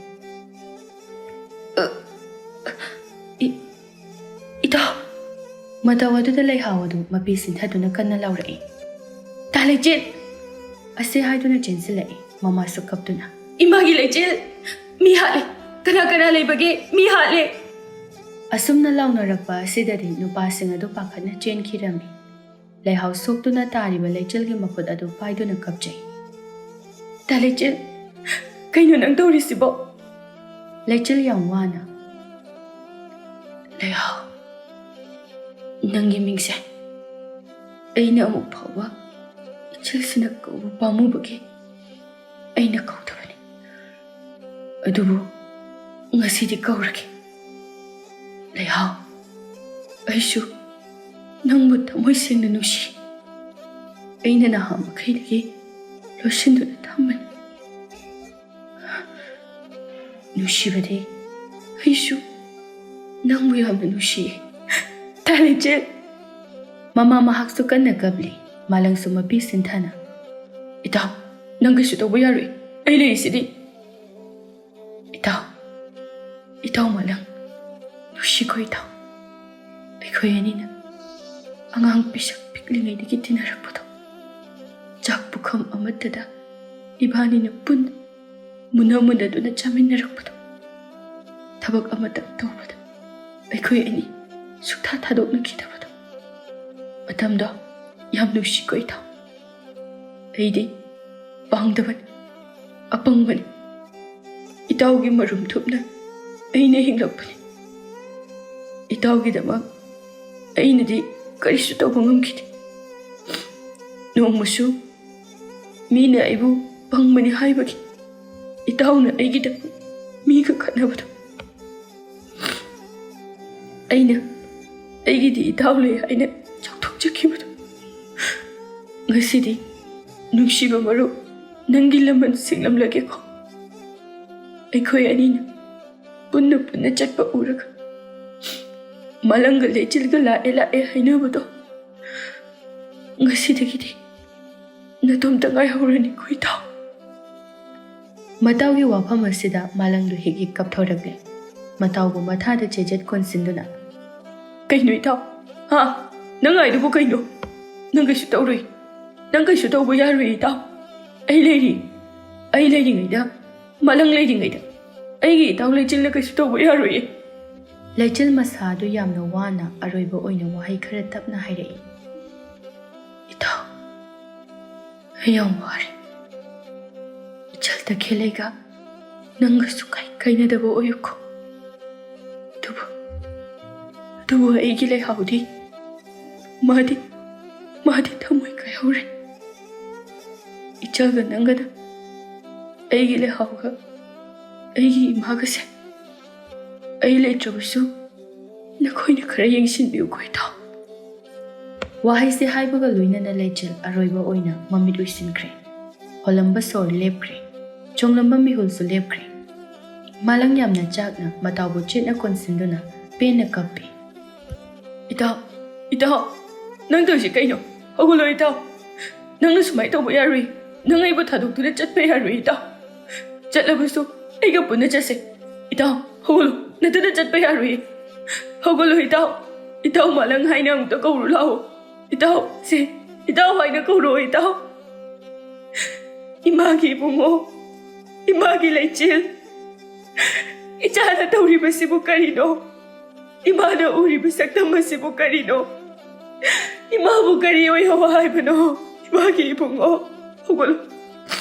"ꯑ, ꯏ-, ꯏꯇꯥꯎ!" ꯃꯇꯧ ꯑꯗꯨꯗ ꯂꯩꯍꯥꯎ ꯑꯗꯨ ꯃꯄꯤ ꯁꯤꯟꯊꯗꯨꯅ ꯀꯟꯅ ꯂꯥꯎꯔꯛꯏ꯫ "ꯇꯥ ꯂꯩꯆꯤꯜ!" ꯑꯁꯤ ꯍꯥꯏꯗꯨꯅ ꯆꯦꯟꯁꯤꯜꯂꯛꯏ, ꯃꯃꯥꯁꯨ ꯀꯞꯇꯨꯅ꯫ "ꯏꯃꯥꯒꯤ ꯂꯩꯆꯤꯜ! ꯃꯤ ꯍꯥꯠꯂꯦ! ꯀꯅꯥ ꯀꯅꯥ ꯂꯩꯕꯒꯦ? ꯃꯤ ꯍꯥꯠꯂꯦ!" ꯑꯁꯨꯝꯅ ꯂꯥꯎꯅꯔꯛꯄ ꯑꯁꯤꯗꯗꯤ ꯅꯨꯄꯥꯁꯤꯡ ꯑꯗꯨ ꯄꯥꯈꯠꯅ ꯆꯦꯟꯈꯤꯔꯝꯃꯤ꯫ ꯂꯩꯍꯥꯎ ꯁꯣꯛꯇꯨꯅ ꯇꯥꯔꯤꯕ ꯂꯩꯆꯤꯜꯒꯤ ꯃꯈꯨꯠ ꯑꯗꯨ ꯄꯥꯏꯗꯨꯅ ꯀꯞꯆꯩ꯫ "ꯇꯥ ꯂꯩꯆꯤꯜ, ꯀꯩꯅꯣ ꯅꯪ ꯇꯧꯔꯤꯁꯤꯕꯣ?" ꯂꯩꯆꯤꯜ ꯌꯥꯝ ꯋꯥꯅ, ꯂꯩꯍꯥꯎ, ꯅꯪꯒꯤ ꯃꯤꯡꯁꯦ ꯑꯩꯅ ꯑꯃꯨꯛ ꯐꯥꯎꯕ ꯏꯆꯦꯜꯁꯤꯅ ꯀꯧꯕ ꯄꯥꯝꯃꯨꯕꯒꯤ ꯑꯩꯅ ꯀꯧꯗꯕꯅꯤ꯫ ꯑꯗꯨꯕꯨ ꯉꯁꯤꯗꯤ ꯀꯧꯔꯒꯦ꯫ ꯂꯩꯍꯥꯎ, ꯑꯩꯁꯨ ꯅꯪꯕꯨ ꯊꯃꯣꯏ ꯁꯦꯡꯅ ꯅꯨꯡꯁꯤ꯫ ꯑꯩꯅ ꯅꯍꯥ ꯃꯈꯩꯗꯒꯤ ꯂꯣꯠꯁꯤꯟꯗꯨꯅ ꯊꯝꯕꯅꯤ꯫ ꯅꯨꯡꯁꯤꯕꯗꯤ ꯑꯩꯁꯨ ꯅꯪꯕꯨ ꯌꯥꯝꯅ ꯅꯨꯡꯁꯤꯌꯦ꯫ ꯇꯥꯂꯤꯆꯦ꯫ ꯃꯃꯥ ꯃꯍꯥꯛꯁꯨ ꯀꯟꯅ ꯀꯞꯂꯤ꯫ ꯃꯥꯂꯪꯁꯨ ꯃꯄꯤ ꯁꯤꯟꯊꯥꯅ, "ꯏꯇꯥꯎ, ꯅꯪ ꯀꯩꯁꯨ ꯇꯧꯕ ꯌꯥꯔꯣꯏ꯫ ꯑꯩ ꯂꯩꯔꯤꯁꯤꯗꯤ꯫" ꯏꯇꯥꯎ, ꯏꯇꯥꯎ ꯃꯥꯂꯪ, ꯅꯨꯡꯁꯤꯀꯣ ꯏꯇꯥꯎ꯫ ꯑꯩꯈꯣꯏ ꯑꯅꯤꯅ ꯑꯉꯥꯡ ꯄꯤꯁꯛ ꯄꯤꯛꯂꯤꯉꯩꯗꯒꯤ ꯇꯤꯟꯅꯔꯛꯄꯗꯣ, ꯆꯥꯛ ꯄꯨꯈꯝ ꯑꯃꯠꯇꯗ ꯏꯕꯥꯅꯤꯅ ꯄꯨꯟꯅ ꯃꯨꯟꯅ ꯃꯨꯟꯅꯗꯨꯅ ꯆꯥꯃꯤꯟꯅꯔꯛꯄꯗꯣ, ꯊꯕꯛ ꯑꯃꯇꯪ ꯇꯧꯕꯗ ꯑꯩꯈꯣꯏ ꯑꯅꯤ ꯁꯨꯛꯊꯥ ꯊꯥꯗꯣꯛꯅꯈꯤꯗꯕꯗꯣ, ꯃꯇꯝꯗꯣ ꯌꯥꯝ ꯅꯨꯡꯁꯤꯀꯣ ꯏꯇꯥꯎ꯫ ꯑꯩꯗꯤ ꯄꯥꯡꯗꯕꯅꯤ, ꯑꯄꯪꯕꯅꯤ꯫ ꯏꯇꯥꯎꯒꯤ ꯃꯔꯨꯝ ꯊꯨꯞꯅ ꯑꯩꯅ ꯍꯤꯡꯂꯛꯄꯅꯤ꯫ ꯏꯇꯥꯎꯒꯤꯗꯃꯛ ꯑꯩꯅꯗꯤ ꯀꯔꯤꯁꯨ ꯇꯧꯕ ꯉꯝꯈꯤꯗꯦ꯫ ꯅꯣꯡꯃꯁꯨ ꯃꯤꯅ ꯑꯩꯕꯨ ꯄꯪꯕꯅꯤ ꯍꯥꯏꯕꯒꯤ ꯏꯇꯥꯎꯅ ꯑꯩꯒꯤꯗꯃꯛ ꯃꯤꯒ ꯈꯠꯅꯕꯗꯣ, ꯑꯩꯅ ꯑꯩꯒꯤꯗꯤ ꯏꯇꯥꯎ ꯂꯩ ꯍꯥꯏꯅ ꯆꯥꯎꯊꯣꯛꯆꯈꯤꯕꯗꯣ, ꯉꯁꯤꯗꯤ ꯅꯨꯡꯁꯤꯕ ꯃꯔꯨꯞ, ꯅꯪꯒꯤ ꯂꯃꯟ ꯁꯤꯡꯂꯝꯂꯒꯦꯀꯣ꯫ ꯑꯩꯈꯣꯏ ꯑꯅꯤꯅ ꯄꯨꯟꯅ ꯄꯨꯟꯅ ꯆꯠꯄ ꯎꯔꯒ ꯃꯥꯂꯪꯒ ꯂꯩꯆꯤꯜꯒ ꯂꯥꯛꯑꯦ ꯂꯥꯛꯑꯦ ꯍꯥꯏꯅꯕꯗꯣ, ꯉꯁꯤꯗꯒꯤꯗꯤ ꯅꯇꯣꯝꯇ ꯉꯥꯏꯍꯧꯔꯅꯤꯀꯣ ꯏꯇꯥꯎ꯫ ꯃꯇꯥꯎꯒꯤ ꯋꯥꯐꯝ ꯑꯁꯤꯗ ꯃꯥꯂꯪꯗꯨ ꯍꯤꯛ ꯍꯤꯛ ꯀꯞꯊꯣꯔꯛꯂꯦ꯫ ꯃꯇꯥꯎꯕꯨ ꯃꯊꯥꯗ ꯆꯦꯖꯦꯠ ꯀꯣꯟꯁꯤꯟꯗꯨꯅ, "ꯀꯩꯅꯣ ꯏꯇꯥꯎ? ꯍꯥ? ꯅꯪ ꯍꯥꯏꯗꯨꯕꯨ ꯀꯩꯅꯣ? ꯅꯪ ꯀꯩꯁꯨ ꯇꯧꯔꯣꯏ꯫ ꯅꯪ ꯀꯩꯁꯨ ꯇꯧꯕ ꯌꯥꯔꯣꯏ ꯏꯇꯥꯎ꯫ ꯑꯩ ꯂꯩꯔꯤ꯫ ꯑꯩ ꯂꯩꯔꯤꯉꯩꯗ ꯃꯥꯂꯪ ꯂꯩꯔꯤꯉꯩꯗ ꯑꯩꯒꯤ ꯏꯇꯥꯎ ꯂꯩꯆꯤꯜꯅ ꯀꯩꯁꯨ ꯇꯧꯕ ꯌꯥꯔꯣꯏꯌꯦ꯫" ꯂꯩꯆꯤꯜ ꯃꯁꯥꯗꯨ ꯌꯥꯝꯅ ꯋꯥꯅ ꯑꯔꯣꯏꯕ ꯑꯣꯏꯅ ꯋꯥꯍꯩ ꯈꯔ ꯇꯞꯅ ꯍꯥꯏꯔꯛꯏ꯫ "ꯏꯇꯥꯎ, ꯑꯩ ꯌꯥꯝ ꯋꯥꯔꯦ꯫ ꯏꯆꯜ ꯇꯈꯦꯜꯂꯩꯒ ꯅꯪꯒꯁꯨ ꯀꯥꯏ ꯀꯥꯏꯅꯗꯕ ꯑꯣꯏꯌꯨꯀꯣ꯫ ꯑꯗꯨꯕꯨ ꯑꯗꯨꯕꯨ ꯑꯩꯒꯤ ꯂꯩꯍꯥꯎꯗꯤ, ꯃꯥꯗꯤ, ꯃꯥꯗꯤ ꯊꯃꯣꯏ ꯀꯥꯏꯍꯧꯔꯦ꯫ ꯏꯆꯥꯒ ꯅꯪꯒꯗ ꯑꯩꯒꯤ ꯂꯩꯍꯥꯎꯒ ꯑꯩꯒꯤ ꯏꯃꯥꯒꯁꯦ ꯑꯩ ꯂꯩꯇ꯭ꯔꯕꯁꯨ ꯅꯈꯣꯏꯅ ꯈꯔ ꯌꯦꯡꯁꯤꯟꯕꯤꯌꯨꯀꯣ ꯏꯇꯥꯎ꯫ ꯋꯥꯍꯩꯁꯦ ꯍꯥꯏꯕꯒ ꯂꯣꯏꯅꯅ ꯂꯩꯆꯤꯜ ꯑꯔꯣꯏꯕ ꯑꯣꯏꯅ ꯃꯃꯤꯠ ꯎꯏꯁꯤꯟꯈ꯭ꯔꯦ꯫ ꯍꯣꯜꯂꯝꯕ ꯁꯣꯔ ꯂꯦꯞꯈ꯭ꯔꯦ꯫ ꯆꯣꯡꯂꯝꯕ ꯃꯤꯍꯨꯜꯁꯨ ꯂꯦꯞꯈ꯭ꯔꯦ꯫ ꯃꯥꯂꯪ ꯌꯥꯝꯅ ꯆꯥꯛꯅ ꯃꯇꯥꯎꯕꯨ ꯆꯦꯠꯅ ꯀꯣꯟꯁꯤꯟꯗꯨꯅ ꯄꯦꯟꯅ ꯀꯞꯄꯤ꯫ "ꯏꯇꯥꯎ, ꯏꯇꯥꯎ, ꯅꯪ ꯇꯧꯔꯤꯁꯤ ꯀꯩꯅꯣ? ꯍꯧꯒꯠꯂꯣ ꯏꯇꯥꯎ꯫ ꯅꯪꯅ ꯁꯨꯃꯥꯏꯅ ꯇꯧꯕ ꯌꯥꯔꯣꯏ꯫ ꯅꯪ ꯑꯩꯕꯨ ꯊꯥꯗꯣꯛꯇꯨꯅ ꯆꯠꯄ ꯌꯥꯔꯣꯏ ꯏꯇꯥꯎ꯫ ꯆꯠꯂꯕꯁꯨ ꯑꯩꯒ ꯄꯨꯟꯅ ꯆꯠꯁꯦ꯫ ꯏꯇꯥꯎ, ꯍꯧꯒꯠꯂꯣ꯫ ꯅꯠꯇꯅ ꯆꯠꯄ ꯌꯥꯔꯣꯏ꯫ ꯍꯧꯒꯠꯂꯣ ꯏꯇꯥꯎ꯫ ꯏꯇꯥꯎ ꯃꯥꯂꯪ ꯍꯥꯏꯅ ꯑꯃꯨꯛꯇ ꯀꯧꯔꯨ ꯂꯥꯛꯑꯣ꯫ ꯏꯇꯥꯎ, ꯁꯦ, ꯏꯇꯥꯎ ꯍꯥꯏꯅ ꯀꯧꯔꯣ ꯏꯇꯥꯎ꯫" ꯏꯃꯥꯒꯤ ꯏꯕꯨꯡꯉꯣ, ꯏꯃꯥꯒꯤ ꯂꯩꯆꯤꯜ, ꯏꯆꯥꯅ ꯇꯧꯔꯤꯕꯁꯤꯕꯨ ꯀꯔꯤꯅꯣ? ꯏꯃꯥꯅ ꯎꯔꯤꯕ ꯁꯛꯇꯝ ꯑꯁꯤꯕꯨ ꯀꯔꯤꯅꯣ? ꯏꯃꯥꯕꯨ ꯀꯔꯤ ꯑꯣꯏꯍꯧ ꯍꯥꯏꯕꯅꯣ? ꯏꯃꯥꯒꯤ ꯏꯕꯨꯡꯉꯣ, ꯍꯧꯒꯠꯂꯣ꯫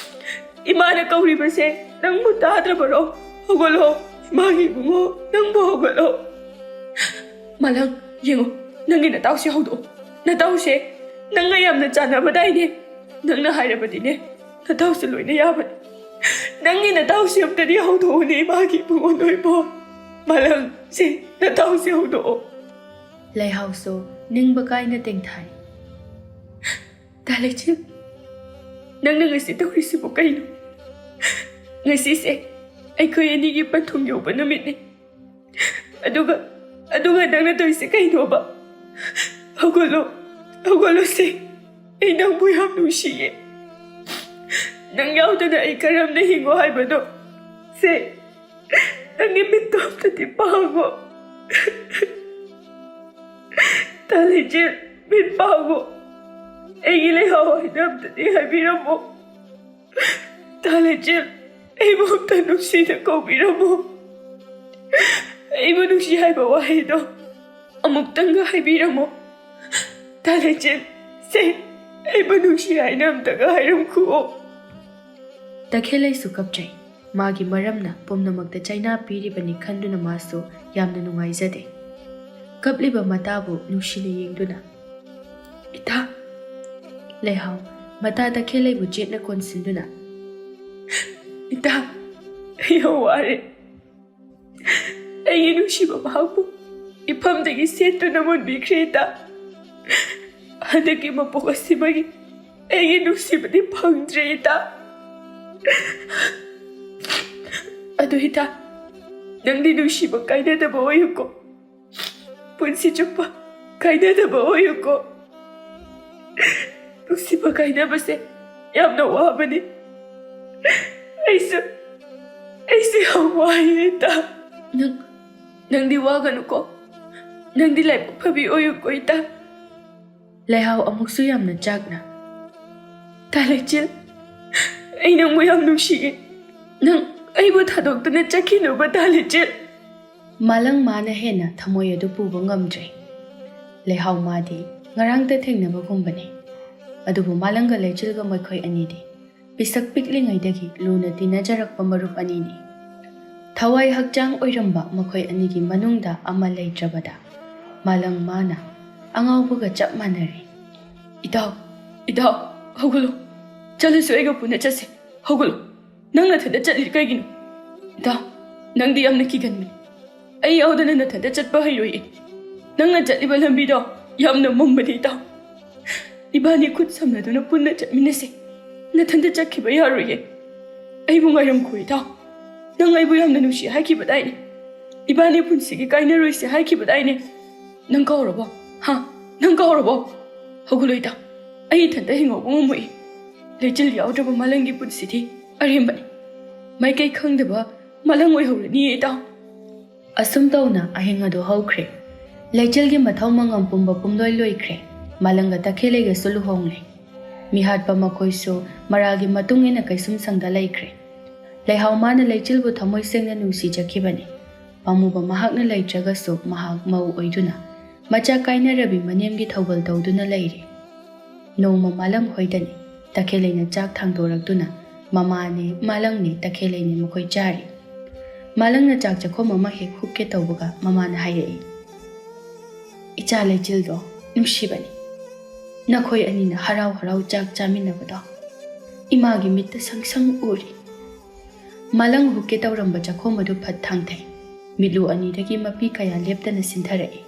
ꯏꯃꯥꯅ ꯀꯧꯔꯤꯕꯁꯦ ꯅꯪꯕꯨ ꯇꯥꯗ꯭ꯔꯕꯔꯣ? ꯍꯧꯒꯠꯂꯣ, ꯏꯃꯥꯒꯤ ꯏꯕꯨꯡꯉꯣ, ꯅꯪꯕꯨ ꯍꯧꯒꯠꯂꯣ꯫ ꯃꯥꯂꯪ, ꯌꯦꯡꯉꯣ, ꯅꯪꯒꯤ ꯅꯇꯥꯎꯁꯦ ꯍꯧꯗꯣꯛꯑꯣ꯫ ꯅꯇꯥꯎꯁꯦ ꯅꯪꯒ ꯌꯥꯝꯅ ꯆꯥꯟꯅꯕꯗꯥꯏꯅꯦ꯫ ꯅꯪꯅ ꯍꯥꯏꯔꯕꯗꯤꯅꯦ, ꯅꯇꯥꯎꯁꯦ ꯂꯣꯏꯅ ꯌꯥꯕꯅꯦ꯫ ꯅꯪꯒꯤ ꯅꯇꯥꯎꯁꯦ ꯑꯝꯇꯗꯤ ꯍꯧꯗꯣꯛꯎꯅꯦ, ꯏꯃꯥꯒꯤ ꯏꯕꯨꯡꯉꯣ ꯅꯣꯏꯕꯣ꯫ ꯃꯥꯂꯪ, ꯁꯦ, ꯅꯇꯥꯎꯁꯦ ꯍꯧꯗꯣꯛꯑꯣ꯫ ꯂꯩꯍꯥꯎꯁꯨ ꯅꯤꯡꯕ ꯀꯥꯏꯅ ꯇꯦꯡꯊꯥꯏ꯫ ꯇꯥ ꯂꯩꯆꯤꯜ, ꯅꯪꯅ ꯉꯁꯤ ꯇꯧꯔꯤꯁꯤꯕꯨ ꯀꯩꯅꯣ? ꯉꯁꯤꯁꯦ ꯑꯩꯈꯣꯏ ꯑꯅꯤꯒꯤ ꯄꯟꯊꯨꯡ ꯌꯧꯕ ꯅꯨꯃꯤꯠꯅꯤ꯫ ꯑꯗꯨꯒ, ꯑꯗꯨꯒ ꯅꯪꯅ ꯇꯧꯔꯤꯁꯦ ꯀꯩꯅꯣꯕ? ꯍꯧꯒꯠꯂꯣ, ꯍꯧꯒꯠꯂꯣ ꯁꯦ꯫ ꯑꯩ ꯅꯪꯕꯨ ꯌꯥꯝ ꯅꯨꯡꯁꯤꯌꯦ꯫ ꯅꯪ ꯌꯥꯎꯗꯅ ꯑꯩ ꯀꯔꯝꯅ ꯍꯤꯡꯉꯣ ꯍꯥꯏꯕꯅꯣ? ꯁꯦ, ꯅꯪꯒꯤ ꯃꯤꯠꯇꯣ ꯑꯝꯇꯗꯤ ꯄꯥꯡꯉꯣ꯫ ꯇꯥ ꯂꯩꯆꯤꯜ, ꯃꯤꯠ ꯄꯥꯡꯉꯣ꯫ ꯑꯩꯒꯤ ꯂꯩꯍꯥꯎ ꯍꯥꯏꯅ ꯑꯝꯇꯗꯤ ꯍꯥꯏꯕꯤꯔꯝꯃꯣ꯫ ꯇꯥ ꯂꯩꯆꯤꯜ, ꯑꯩꯕꯨ ꯑꯝꯇ ꯅꯨꯡꯁꯤꯅ ꯀꯧꯕꯤꯔꯝꯃꯣ꯫ ꯑꯩꯕꯨ ꯅꯨꯡꯁꯤ ꯍꯥꯏꯕ ꯋꯥꯍꯩꯗꯣ ꯑꯃꯨꯛꯇꯪꯒ ꯍꯥꯏꯕꯤꯔꯝꯃꯣ꯫ ꯇꯥ ꯂꯩꯆꯤꯜ, ꯁꯦ, ꯑꯩꯕꯨ ꯅꯨꯡꯁꯤ ꯍꯥꯏꯅ ꯑꯝꯇꯒ ꯍꯥꯏꯔꯝꯈꯨꯑꯣ꯫ ꯇꯈꯦꯜꯂꯩꯁꯨ ꯀꯞꯆꯩ꯫ ꯃꯥꯒꯤ ꯃꯔꯝꯅ ꯄꯨꯝꯅꯃꯛꯇ ꯆꯩꯅꯥ ꯄꯤꯔꯤꯕꯅꯤ ꯈꯟꯗꯨꯅ ꯃꯥꯁꯨ ꯌꯥꯝꯅ ꯅꯨꯡꯉꯥꯏꯖꯗꯦ꯫ ꯀꯞꯂꯤꯕ ꯃꯇꯥꯕꯨ ꯅꯨꯡꯁꯤꯅ ꯌꯦꯡꯗꯨꯅ, "ꯏꯇꯥ!" ꯂꯩꯍꯥꯎ ꯃꯇꯥ ꯇꯈꯦꯜꯂꯩꯕꯨ ꯆꯦꯠꯅ ꯀꯣꯟꯁꯤꯟꯗꯨꯅ, "ꯏꯇꯥ, ꯑꯩ ꯌꯥꯝ ꯋꯥꯔꯦ꯫ ꯑꯩꯒꯤ ꯅꯨꯡꯁꯤꯕ ꯃꯍꯥꯛꯄꯨ ꯏꯐꯝꯗꯒꯤ ꯁꯦꯠꯇꯨꯅ ꯃꯨꯟꯕꯤꯈ꯭ꯔꯦ ꯏꯇꯥ꯫ ꯍꯟꯗꯛꯀꯤ ꯃꯄꯣꯛ ꯑꯁꯤꯃꯒꯤ ꯑꯩꯒꯤ ꯅꯨꯡꯁꯤꯕꯗꯤ ꯐꯪꯗ꯭ꯔꯦ ꯏꯇꯥ꯫ ꯑꯗꯨ ꯏꯇꯥ, ꯅꯪꯗꯤ ꯅꯨꯡꯁꯤꯕ ꯀꯥꯏꯅꯗꯕ ꯑꯣꯏꯌꯨꯀꯣ꯫ ꯄꯨꯟꯁꯤ ꯆꯨꯞꯄ ꯀꯥꯏꯅꯗꯕ ꯑꯣꯏꯌꯨꯀꯣ꯫ ꯅꯨꯡꯁꯤꯕ ꯀꯥꯏꯅꯕꯁꯦ ꯌꯥꯝꯅ ꯋꯥꯕꯅꯤ꯫ ꯑꯩꯁꯨ, ꯑꯩꯁꯨ ꯌꯥꯝ ꯋꯥꯏꯌꯦ ꯏꯇꯥ꯫ ꯅꯪ, ꯅꯪꯗꯤ ꯋꯥꯒꯅꯨꯀꯣ꯫ ꯅꯪꯗꯤ ꯂꯥꯏꯕꯛ ꯐꯕꯤ ꯑꯣꯏꯌꯨꯀꯣ ꯏꯇꯥ꯫" ꯂꯩꯍꯥꯎ ꯑꯃꯨꯛꯁꯨ ꯌꯥꯝꯅ ꯆꯥꯛꯅ, "ꯇꯥ ꯂꯩꯆꯤꯜ, ꯑꯩ ꯅꯪꯕꯨ ꯌꯥꯝ ꯅꯨꯡꯁꯤꯌꯦ꯫ ꯅꯪ ꯑꯩꯕꯨ ꯊꯥꯗꯣꯛꯇꯨꯅ ꯆꯠꯈꯤꯅꯨꯕ, ꯇꯥ ꯂꯩꯆꯤꯜ꯫" ꯃꯥꯂꯪ ꯃꯥꯅ ꯍꯦꯟꯅ ꯊꯃꯣꯏ ꯑꯗꯨ ꯄꯨꯕ ꯉꯝꯗ꯭ꯔꯦ꯫ ꯂꯩꯍꯥꯎ ꯃꯥꯗꯤ ꯉꯔꯥꯡꯇ ꯊꯦꯡꯅꯕꯒꯨꯝꯕꯅꯤ꯫ ꯑꯗꯨꯕꯨ ꯃꯥꯂꯪꯒ ꯂꯩꯆꯤꯜꯒ ꯃꯈꯣꯏ ꯑꯅꯤꯗꯤ ꯄꯤꯁꯛ ꯄꯤꯛꯂꯤꯉꯩꯗꯒꯤ ꯂꯨꯅ ꯇꯤꯟꯅꯖꯔꯛꯄ ꯃꯔꯨꯞ ꯑꯅꯤꯅꯤ꯫ ꯊꯋꯥꯏ ꯍꯛꯆꯥꯡ ꯑꯣꯏꯔꯝꯕ ꯃꯈꯣꯏ ꯑꯅꯤꯒꯤ ꯃꯅꯨꯡꯗ ꯑꯃ ꯂꯩꯇ꯭ꯔꯕꯗ ꯃꯥꯂꯪ ꯃꯥꯅ ꯑꯉꯥꯎꯕꯒ ꯆꯞ ꯃꯥꯟꯅꯔꯦ꯫ "ꯏꯇꯥꯎ, ꯏꯇꯥꯎ, ꯍꯧꯒꯠꯂꯣ꯫ ꯆꯠꯂꯁꯨ ꯑꯩꯒ ꯄꯨꯟꯅ ꯆꯠꯁꯤ꯫ ꯍꯧꯒꯠꯂꯣ꯫ ꯅꯪ ꯅꯊꯟꯗ ꯆꯠꯂꯤ ꯀꯩꯒꯤꯅꯣ? ꯏꯇꯥꯎ, ꯅꯪꯗꯤ ꯌꯥꯝꯅ ꯀꯤꯒꯟꯕꯅꯤ꯫ ꯑꯩ ꯌꯥꯎꯗꯅ ꯅꯊꯟꯗ ꯆꯠꯄ ꯍꯩꯔꯣꯏꯌꯦ꯫ ꯅꯪꯅ ꯆꯠꯂꯤꯕ ꯂꯝꯕꯤꯗꯣ ꯌꯥꯝꯅ ꯃꯝꯕꯅꯤ ꯏꯇꯥꯎ꯫ ꯏꯕꯥꯅꯤ ꯈꯨꯠ ꯁꯝꯅꯗꯨꯅ ꯄꯨꯟꯅ ꯆꯠꯃꯤꯟꯅꯁꯤ꯫ ꯅꯊꯟꯗ ꯆꯠꯈꯤꯕ ꯌꯥꯔꯣꯏꯌꯦ꯫ ꯑꯩꯕꯨ ꯉꯥꯏꯔꯝꯈꯣ ꯏꯇꯥꯎ꯫ ꯅꯪ ꯑꯩꯕꯨ ꯌꯥꯝꯅ ꯅꯨꯡꯁꯤ ꯍꯥꯏꯈꯤꯕꯗꯥꯏꯅꯦ? ꯏꯕꯥꯅꯤ ꯄꯨꯟꯁꯤꯒꯤ ꯀꯥꯏꯅꯔꯣꯏꯁꯦ ꯍꯥꯏꯈꯤꯕꯗꯥꯏꯅꯦ? ꯅꯪ ꯀꯥꯎꯔꯕꯣ? ꯍꯥ? ꯅꯪ ꯀꯥꯎꯔꯕꯣ? ꯍꯧꯒꯠꯂꯣ ꯏꯇꯥꯎ꯫ ꯑꯩ ꯏꯊꯟꯇ ꯍꯤꯡꯍꯧꯕ ꯉꯝꯃꯣꯏ꯫ ꯂꯩꯆꯤꯜ ꯌꯥꯎꯗ꯭ꯔꯕ ꯃꯥꯂꯪꯒꯤ ꯄꯨꯟꯁꯤꯗꯤ ꯑꯔꯦꯝꯕꯅꯤ꯫ ꯃꯥꯏꯀꯩ ꯈꯪꯗꯕ ꯃꯥꯂꯪ ꯑꯣꯏꯍꯧꯔꯅꯤꯌꯦ ꯏꯇꯥꯎ꯫" ꯑꯁꯨꯝ ꯇꯧꯅ ꯑꯍꯤꯡ ꯑꯗꯨ ꯍꯧꯈ꯭ꯔꯦ꯫ ꯂꯩꯆꯤꯜꯒꯤ ꯃꯊꯧ ꯃꯉꯝ ꯄꯨꯝꯕ ꯄꯨꯝꯂꯣꯏ ꯂꯣꯏꯈ꯭ꯔꯦ꯫ ꯃꯥꯂꯪꯒ ꯇꯈꯦꯜꯂꯩꯒꯁꯨ ꯂꯨꯍꯣꯡꯂꯦ꯫ ꯃꯤꯍꯥꯠꯄ ꯃꯈꯣꯏꯁꯨ ꯃꯔꯥꯜꯒꯤ ꯃꯇꯨꯡ ꯏꯟꯅ ꯀꯩꯁꯨꯝꯁꯪꯗ ꯂꯩꯈ꯭ꯔꯦ꯫ ꯂꯩꯍꯥꯎ ꯃꯥꯅ ꯂꯩꯆꯤꯜꯕꯨ ꯊꯃꯣꯏ ꯁꯦꯡꯅ ꯅꯨꯡꯁꯤꯖꯈꯤꯕꯅꯤ꯫ ꯄꯥꯝꯃꯨꯕ ꯃꯍꯥꯛꯅ ꯂꯩꯇ꯭ꯔꯒꯁꯨ ꯃꯍꯥꯛ ꯃꯧ ꯑꯣꯏꯗꯨꯅ ꯃꯆꯥ ꯀꯥꯏꯅꯔꯕꯤ ꯃꯅꯦꯝꯒꯤ ꯊꯧꯒꯜ ꯇꯧꯗꯨꯅ ꯂꯩꯔꯦ꯫ ꯅꯣꯡꯃ ꯃꯥꯂꯪ ꯍꯣꯏꯗꯅꯤ꯫ ꯇꯈꯦꯜꯂꯩꯅ ꯆꯥꯛ ꯊꯥꯡꯗꯣꯔꯛꯇꯨꯅ ꯃꯃꯥꯅꯦ, ꯃꯥꯂꯪꯅꯦ, ꯇꯈꯦꯜꯂꯩꯅꯦ ꯃꯈꯣꯏ ꯆꯥꯔꯤ꯫ ꯃꯥꯂꯪꯅ ꯆꯥꯛ ꯆꯥꯛꯈꯣꯝ ꯑꯃ ꯍꯦꯛ ꯍꯨꯛꯀꯦ ꯇꯧꯕꯒ ꯃꯃꯥꯅ ꯍꯥꯏꯔꯛꯏ꯫ "ꯏꯆꯥ ꯂꯩꯆꯤꯜꯗꯣ ꯅꯨꯡꯁꯤꯕꯅꯤ꯫ ꯅꯈꯣꯏ ꯑꯅꯤꯅ ꯍꯔꯥꯎ ꯍꯔꯥꯎ ꯆꯥꯛ ꯆꯥꯃꯤꯟꯅꯕꯗꯣ ꯏꯃꯥꯒꯤ ꯃꯤꯠꯇ ꯁꯪ ꯁꯪ ꯎꯔꯤ꯫" ꯃꯥꯂꯪ ꯍꯨꯛꯀꯦ ꯇꯧꯔꯝꯕ ꯆꯥꯛꯈꯣꯝ ꯑꯗꯨ ꯐꯠ ꯊꯥꯡꯊꯩ꯫ ꯃꯤꯠꯂꯨ ꯑꯅꯤꯗꯒꯤ ꯃꯄꯤ ꯀꯌꯥ ꯂꯦꯞꯇꯅ ꯁꯤꯟꯊꯔꯛꯏ꯫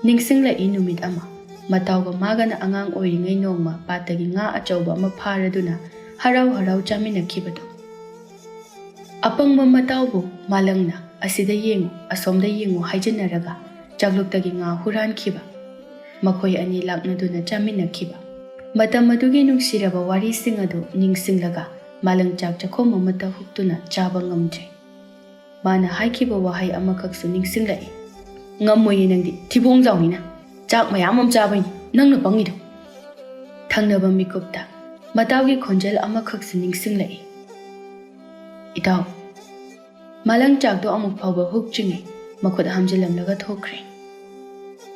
ꯅꯤꯡꯁꯤꯡꯂꯛꯏ ꯅꯨꯃꯤꯠ ꯑꯃ, ꯃꯇꯥꯎꯒ ꯃꯥꯒꯅ ꯑꯉꯥꯡ ꯑꯣꯏꯔꯤꯉꯩ ꯅꯣꯡꯃ ꯄꯥꯠꯇꯒꯤ ꯉꯥ ꯑꯆꯧꯕ ꯑꯃ ꯐꯥꯔꯗꯨꯅ ꯍꯔꯥꯎ ꯍꯔꯥꯎ ꯆꯥꯃꯤꯟꯅꯈꯤꯕꯗꯨ꯫ ꯑꯄꯪꯕ ꯃꯇꯥꯎꯕꯨ ꯃꯥꯂꯪꯅ "ꯑꯁꯤꯗ ꯌꯦꯡꯉꯨ, ꯑꯁꯣꯝꯗ ꯌꯦꯡꯉꯨ" ꯍꯥꯏꯖꯤꯟꯅꯔꯒ ꯆꯥꯛꯂꯨꯛꯇꯒꯤ ꯉꯥ ꯍꯨꯔꯥꯟꯈꯤꯕ, ꯃꯈꯣꯏ ꯑꯅꯤ ꯂꯥꯛꯅꯗꯨꯅ ꯆꯥꯃꯤꯟꯅꯈꯤꯕ꯫ ꯃꯇꯝ ꯑꯗꯨꯒꯤ ꯅꯨꯡꯁꯤꯔꯕ ꯋꯥꯔꯤꯁꯤꯡ ꯑꯗꯨ ꯅꯤꯡꯁꯤꯡꯂꯒ ꯃꯥꯂꯪ ꯆꯥꯛ ꯆꯥꯛꯈꯣꯝ ꯑꯃꯠꯇ ꯍꯨꯛꯇꯨꯅ ꯆꯥꯕ ꯉꯝꯗ꯭ꯔꯦ꯫ ꯃꯥꯅ ꯍꯥꯏꯈꯤꯕ ꯋꯥꯍꯩ ꯑꯃꯈꯛꯁꯨ ꯅꯤꯡꯁꯤꯡꯂꯛꯏ꯫ "ꯉꯝꯃꯣꯏꯌꯦ ꯅꯪꯗꯤ, ꯊꯤꯕꯣꯡ ꯖꯥꯎꯅꯤꯅ꯫ ꯆꯥꯛ ꯃꯌꯥꯝ ꯑꯃ ꯆꯥꯕꯩꯅꯤ ꯅꯪꯅ ꯄꯪꯉꯤꯗꯣ꯫" ꯊꯪꯅꯕ ꯃꯤꯀꯨꯞꯇ ꯃꯇꯥꯎꯒꯤ ꯈꯣꯟꯖꯦꯜ ꯑꯃꯈꯛꯁꯨ ꯅꯤꯡꯁꯤꯡꯂꯛꯏ꯫ "ꯏꯇꯥꯎ꯫" ꯃꯥꯂꯪ ꯆꯥꯛꯇꯣ ꯑꯃꯨꯛ ꯐꯥꯎꯕ ꯍꯨꯛꯇ꯭ꯔꯤꯉꯩ ꯃꯈꯨꯠ ꯍꯥꯝꯖꯤꯜꯂꯝꯂꯒ ꯊꯣꯛꯈ꯭ꯔꯦ꯫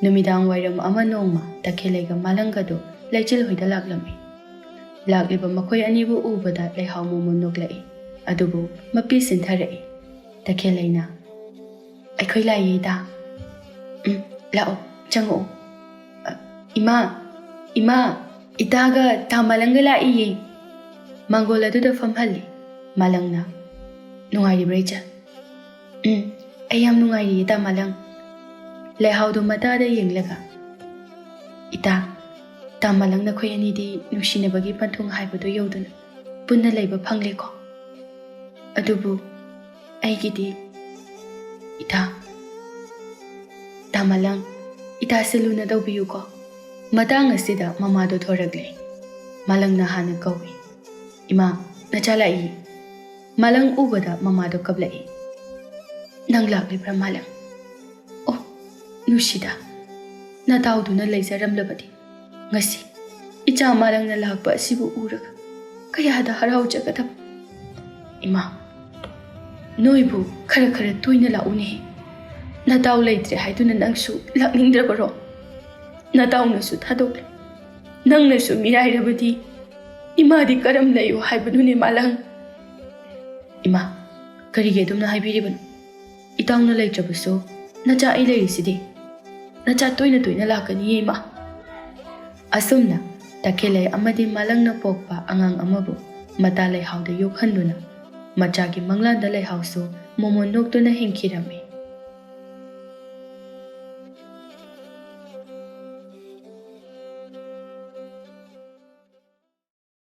ꯅꯨꯃꯤꯗꯥꯡ ꯋꯥꯏꯔꯝ ꯑꯃ ꯅꯣꯡꯃ ꯇꯈꯦꯜꯂꯩꯒ ꯃꯥꯂꯪꯒꯗꯨ ꯂꯩꯆꯤꯜ ꯍꯣꯏꯗ ꯂꯥꯛꯂꯝꯃꯤ꯫ ꯂꯥꯛꯂꯤꯕ ꯃꯈꯣꯏ ꯑꯅꯤꯕꯨ ꯎꯕꯗ ꯂꯩꯍꯥꯎ ꯃꯣꯃꯣꯟ ꯅꯣꯛꯂꯛꯏ, ꯑꯗꯨꯕꯨ ꯃꯄꯤ ꯁꯤꯟꯊꯔꯛꯏ꯫ ꯇꯈꯦꯜꯂꯩꯅ, "ꯑꯩꯈꯣꯏ ꯂꯥꯛꯏꯌꯦ ꯏꯇꯥ꯫" "ꯎꯝ, ꯂꯥꯛꯑꯣ, ꯆꯪꯉꯛꯑꯣ꯫" "ꯑ, ꯏꯃꯥ, ꯏꯃꯥ, ꯏꯇꯥꯒ ꯇꯥ ꯃꯥꯂꯪꯒ ꯂꯥꯛꯏꯌꯦ꯫" ꯃꯥꯡꯒꯣꯜ ꯑꯗꯨꯗ ꯐꯝꯍꯜꯂꯤ꯫ ꯃꯥꯂꯪꯅ, "ꯅꯨꯡꯉꯥꯏꯔꯤꯕ꯭ꯔꯥ ꯏꯆꯥ?" "ꯎꯝ, ꯑꯩ ꯌꯥꯝ ꯅꯨꯡꯉꯥꯏꯔꯤꯌꯦ ꯇꯥ ꯃꯥꯂꯪ꯫" ꯂꯩꯍꯥꯎꯗꯣ ꯃꯇꯥꯗ ꯌꯦꯡꯂꯒ, "ꯏꯇꯥ, ꯇꯥ ꯃꯥꯂꯪ ꯅꯈꯣꯏ ꯑꯅꯤꯗꯤ ꯅꯨꯡꯁꯤꯅꯕꯒꯤ ꯄꯟꯊꯨꯡ ꯍꯥꯏꯕꯗꯨ ꯌꯧꯗꯨꯅ ꯄꯨꯟꯅ ꯂꯩꯕ ꯐꯪꯂꯦꯀꯣ꯫ ꯑꯗꯨꯕꯨ ꯑꯩꯒꯤꯗꯤ ꯏꯇꯥ, ꯇꯥ ꯃꯥꯂꯪ, ꯏꯇꯥꯁꯦ ꯂꯨꯅ ꯇꯧꯕꯤꯌꯨꯀꯣ꯫" ꯃꯇꯥꯡ ꯑꯁꯤꯗ ꯃꯃꯥꯗꯣ ꯊꯣꯔꯛꯂꯦ꯫ ꯃꯥꯂꯪꯅ ꯍꯥꯟꯅ ꯀꯧꯏ, "ꯏꯃꯥ, ꯅꯆꯥ ꯂꯥꯛꯏ꯫" ꯃꯥꯂꯪ ꯎꯕꯗ ꯃꯃꯥꯗꯣ ꯀꯞꯂꯛꯏ꯫ "ꯅꯪ ꯂꯥꯛꯂꯤꯕ꯭ꯔꯥ ꯃꯥꯂꯪ? ꯑꯣ, ꯅꯨꯡꯁꯤꯗ, ꯅꯇꯥꯎꯗꯨꯅ ꯂꯩꯖꯔꯝꯂꯕꯗꯤ ꯉꯁꯤ ꯏꯆꯥ ꯃꯥꯂꯪꯅ ꯂꯥꯛꯄ ꯑꯁꯤꯕꯨ ꯎꯔꯒ ꯀꯌꯥꯗ ꯍꯔꯥꯎꯖꯒꯗꯕ꯫ ꯏꯃꯥ, ꯅꯣꯏꯕꯨ ꯈꯔ ꯈꯔ ꯇꯣꯏꯅ ꯂꯥꯛꯎꯅꯦ꯫ ꯅꯇꯥꯎ ꯂꯩꯇ꯭ꯔꯦ ꯍꯥꯏꯗꯨꯅ ꯅꯪꯁꯨ ꯂꯥꯛꯅꯤꯡꯗ꯭ꯔꯕꯔꯣ? ꯅꯇꯥꯎꯅꯁꯨ ꯊꯥꯗꯣꯛꯂꯦ, ꯅꯪꯅꯁꯨ ꯃꯤꯔꯥꯏꯔꯕꯗꯤ ꯏꯃꯥꯗꯤ ꯀꯔꯝ ꯂꯩꯌꯨ ꯍꯥꯏꯕꯅꯣꯅꯦ ꯃꯥꯂꯪ?" "ꯏꯃꯥ, ꯀꯔꯤꯒꯤ ꯑꯗꯨꯝꯅ ꯍꯥꯏꯕꯤꯔꯤꯕꯅꯣ? ꯏꯇꯥꯎꯅ ꯂꯩꯇ꯭ꯔꯕꯁꯨ ꯅꯆꯥ ꯑꯩ ꯂꯩꯔꯤꯁꯤꯗꯤ꯫" ꯅꯆꯥ ꯇꯣꯏꯅ ꯇꯣꯏꯅ ꯂꯥꯛꯀꯅꯤꯌꯦ, ꯏꯃꯥ꯫ ꯑꯁꯨꯝꯅ ꯇꯈꯦꯜꯂꯩ ꯑꯃꯗꯤ ꯃꯥꯂꯪꯅ ꯄꯣꯛꯄ ꯑꯉꯥꯡ ꯑꯃꯕꯨ ꯃꯇꯥ ꯂꯩꯍꯥꯎꯗ ꯌꯣꯛꯍꯟꯗꯨꯅ ꯃꯆꯥꯒꯤ ꯃꯪꯂꯥꯟꯗ ꯂꯩꯍꯥꯎꯁꯨ ꯃꯣꯃꯣꯟ ꯅꯣꯛꯇꯨꯅ ꯍꯤꯡꯈꯤꯔꯝꯃꯤ꯫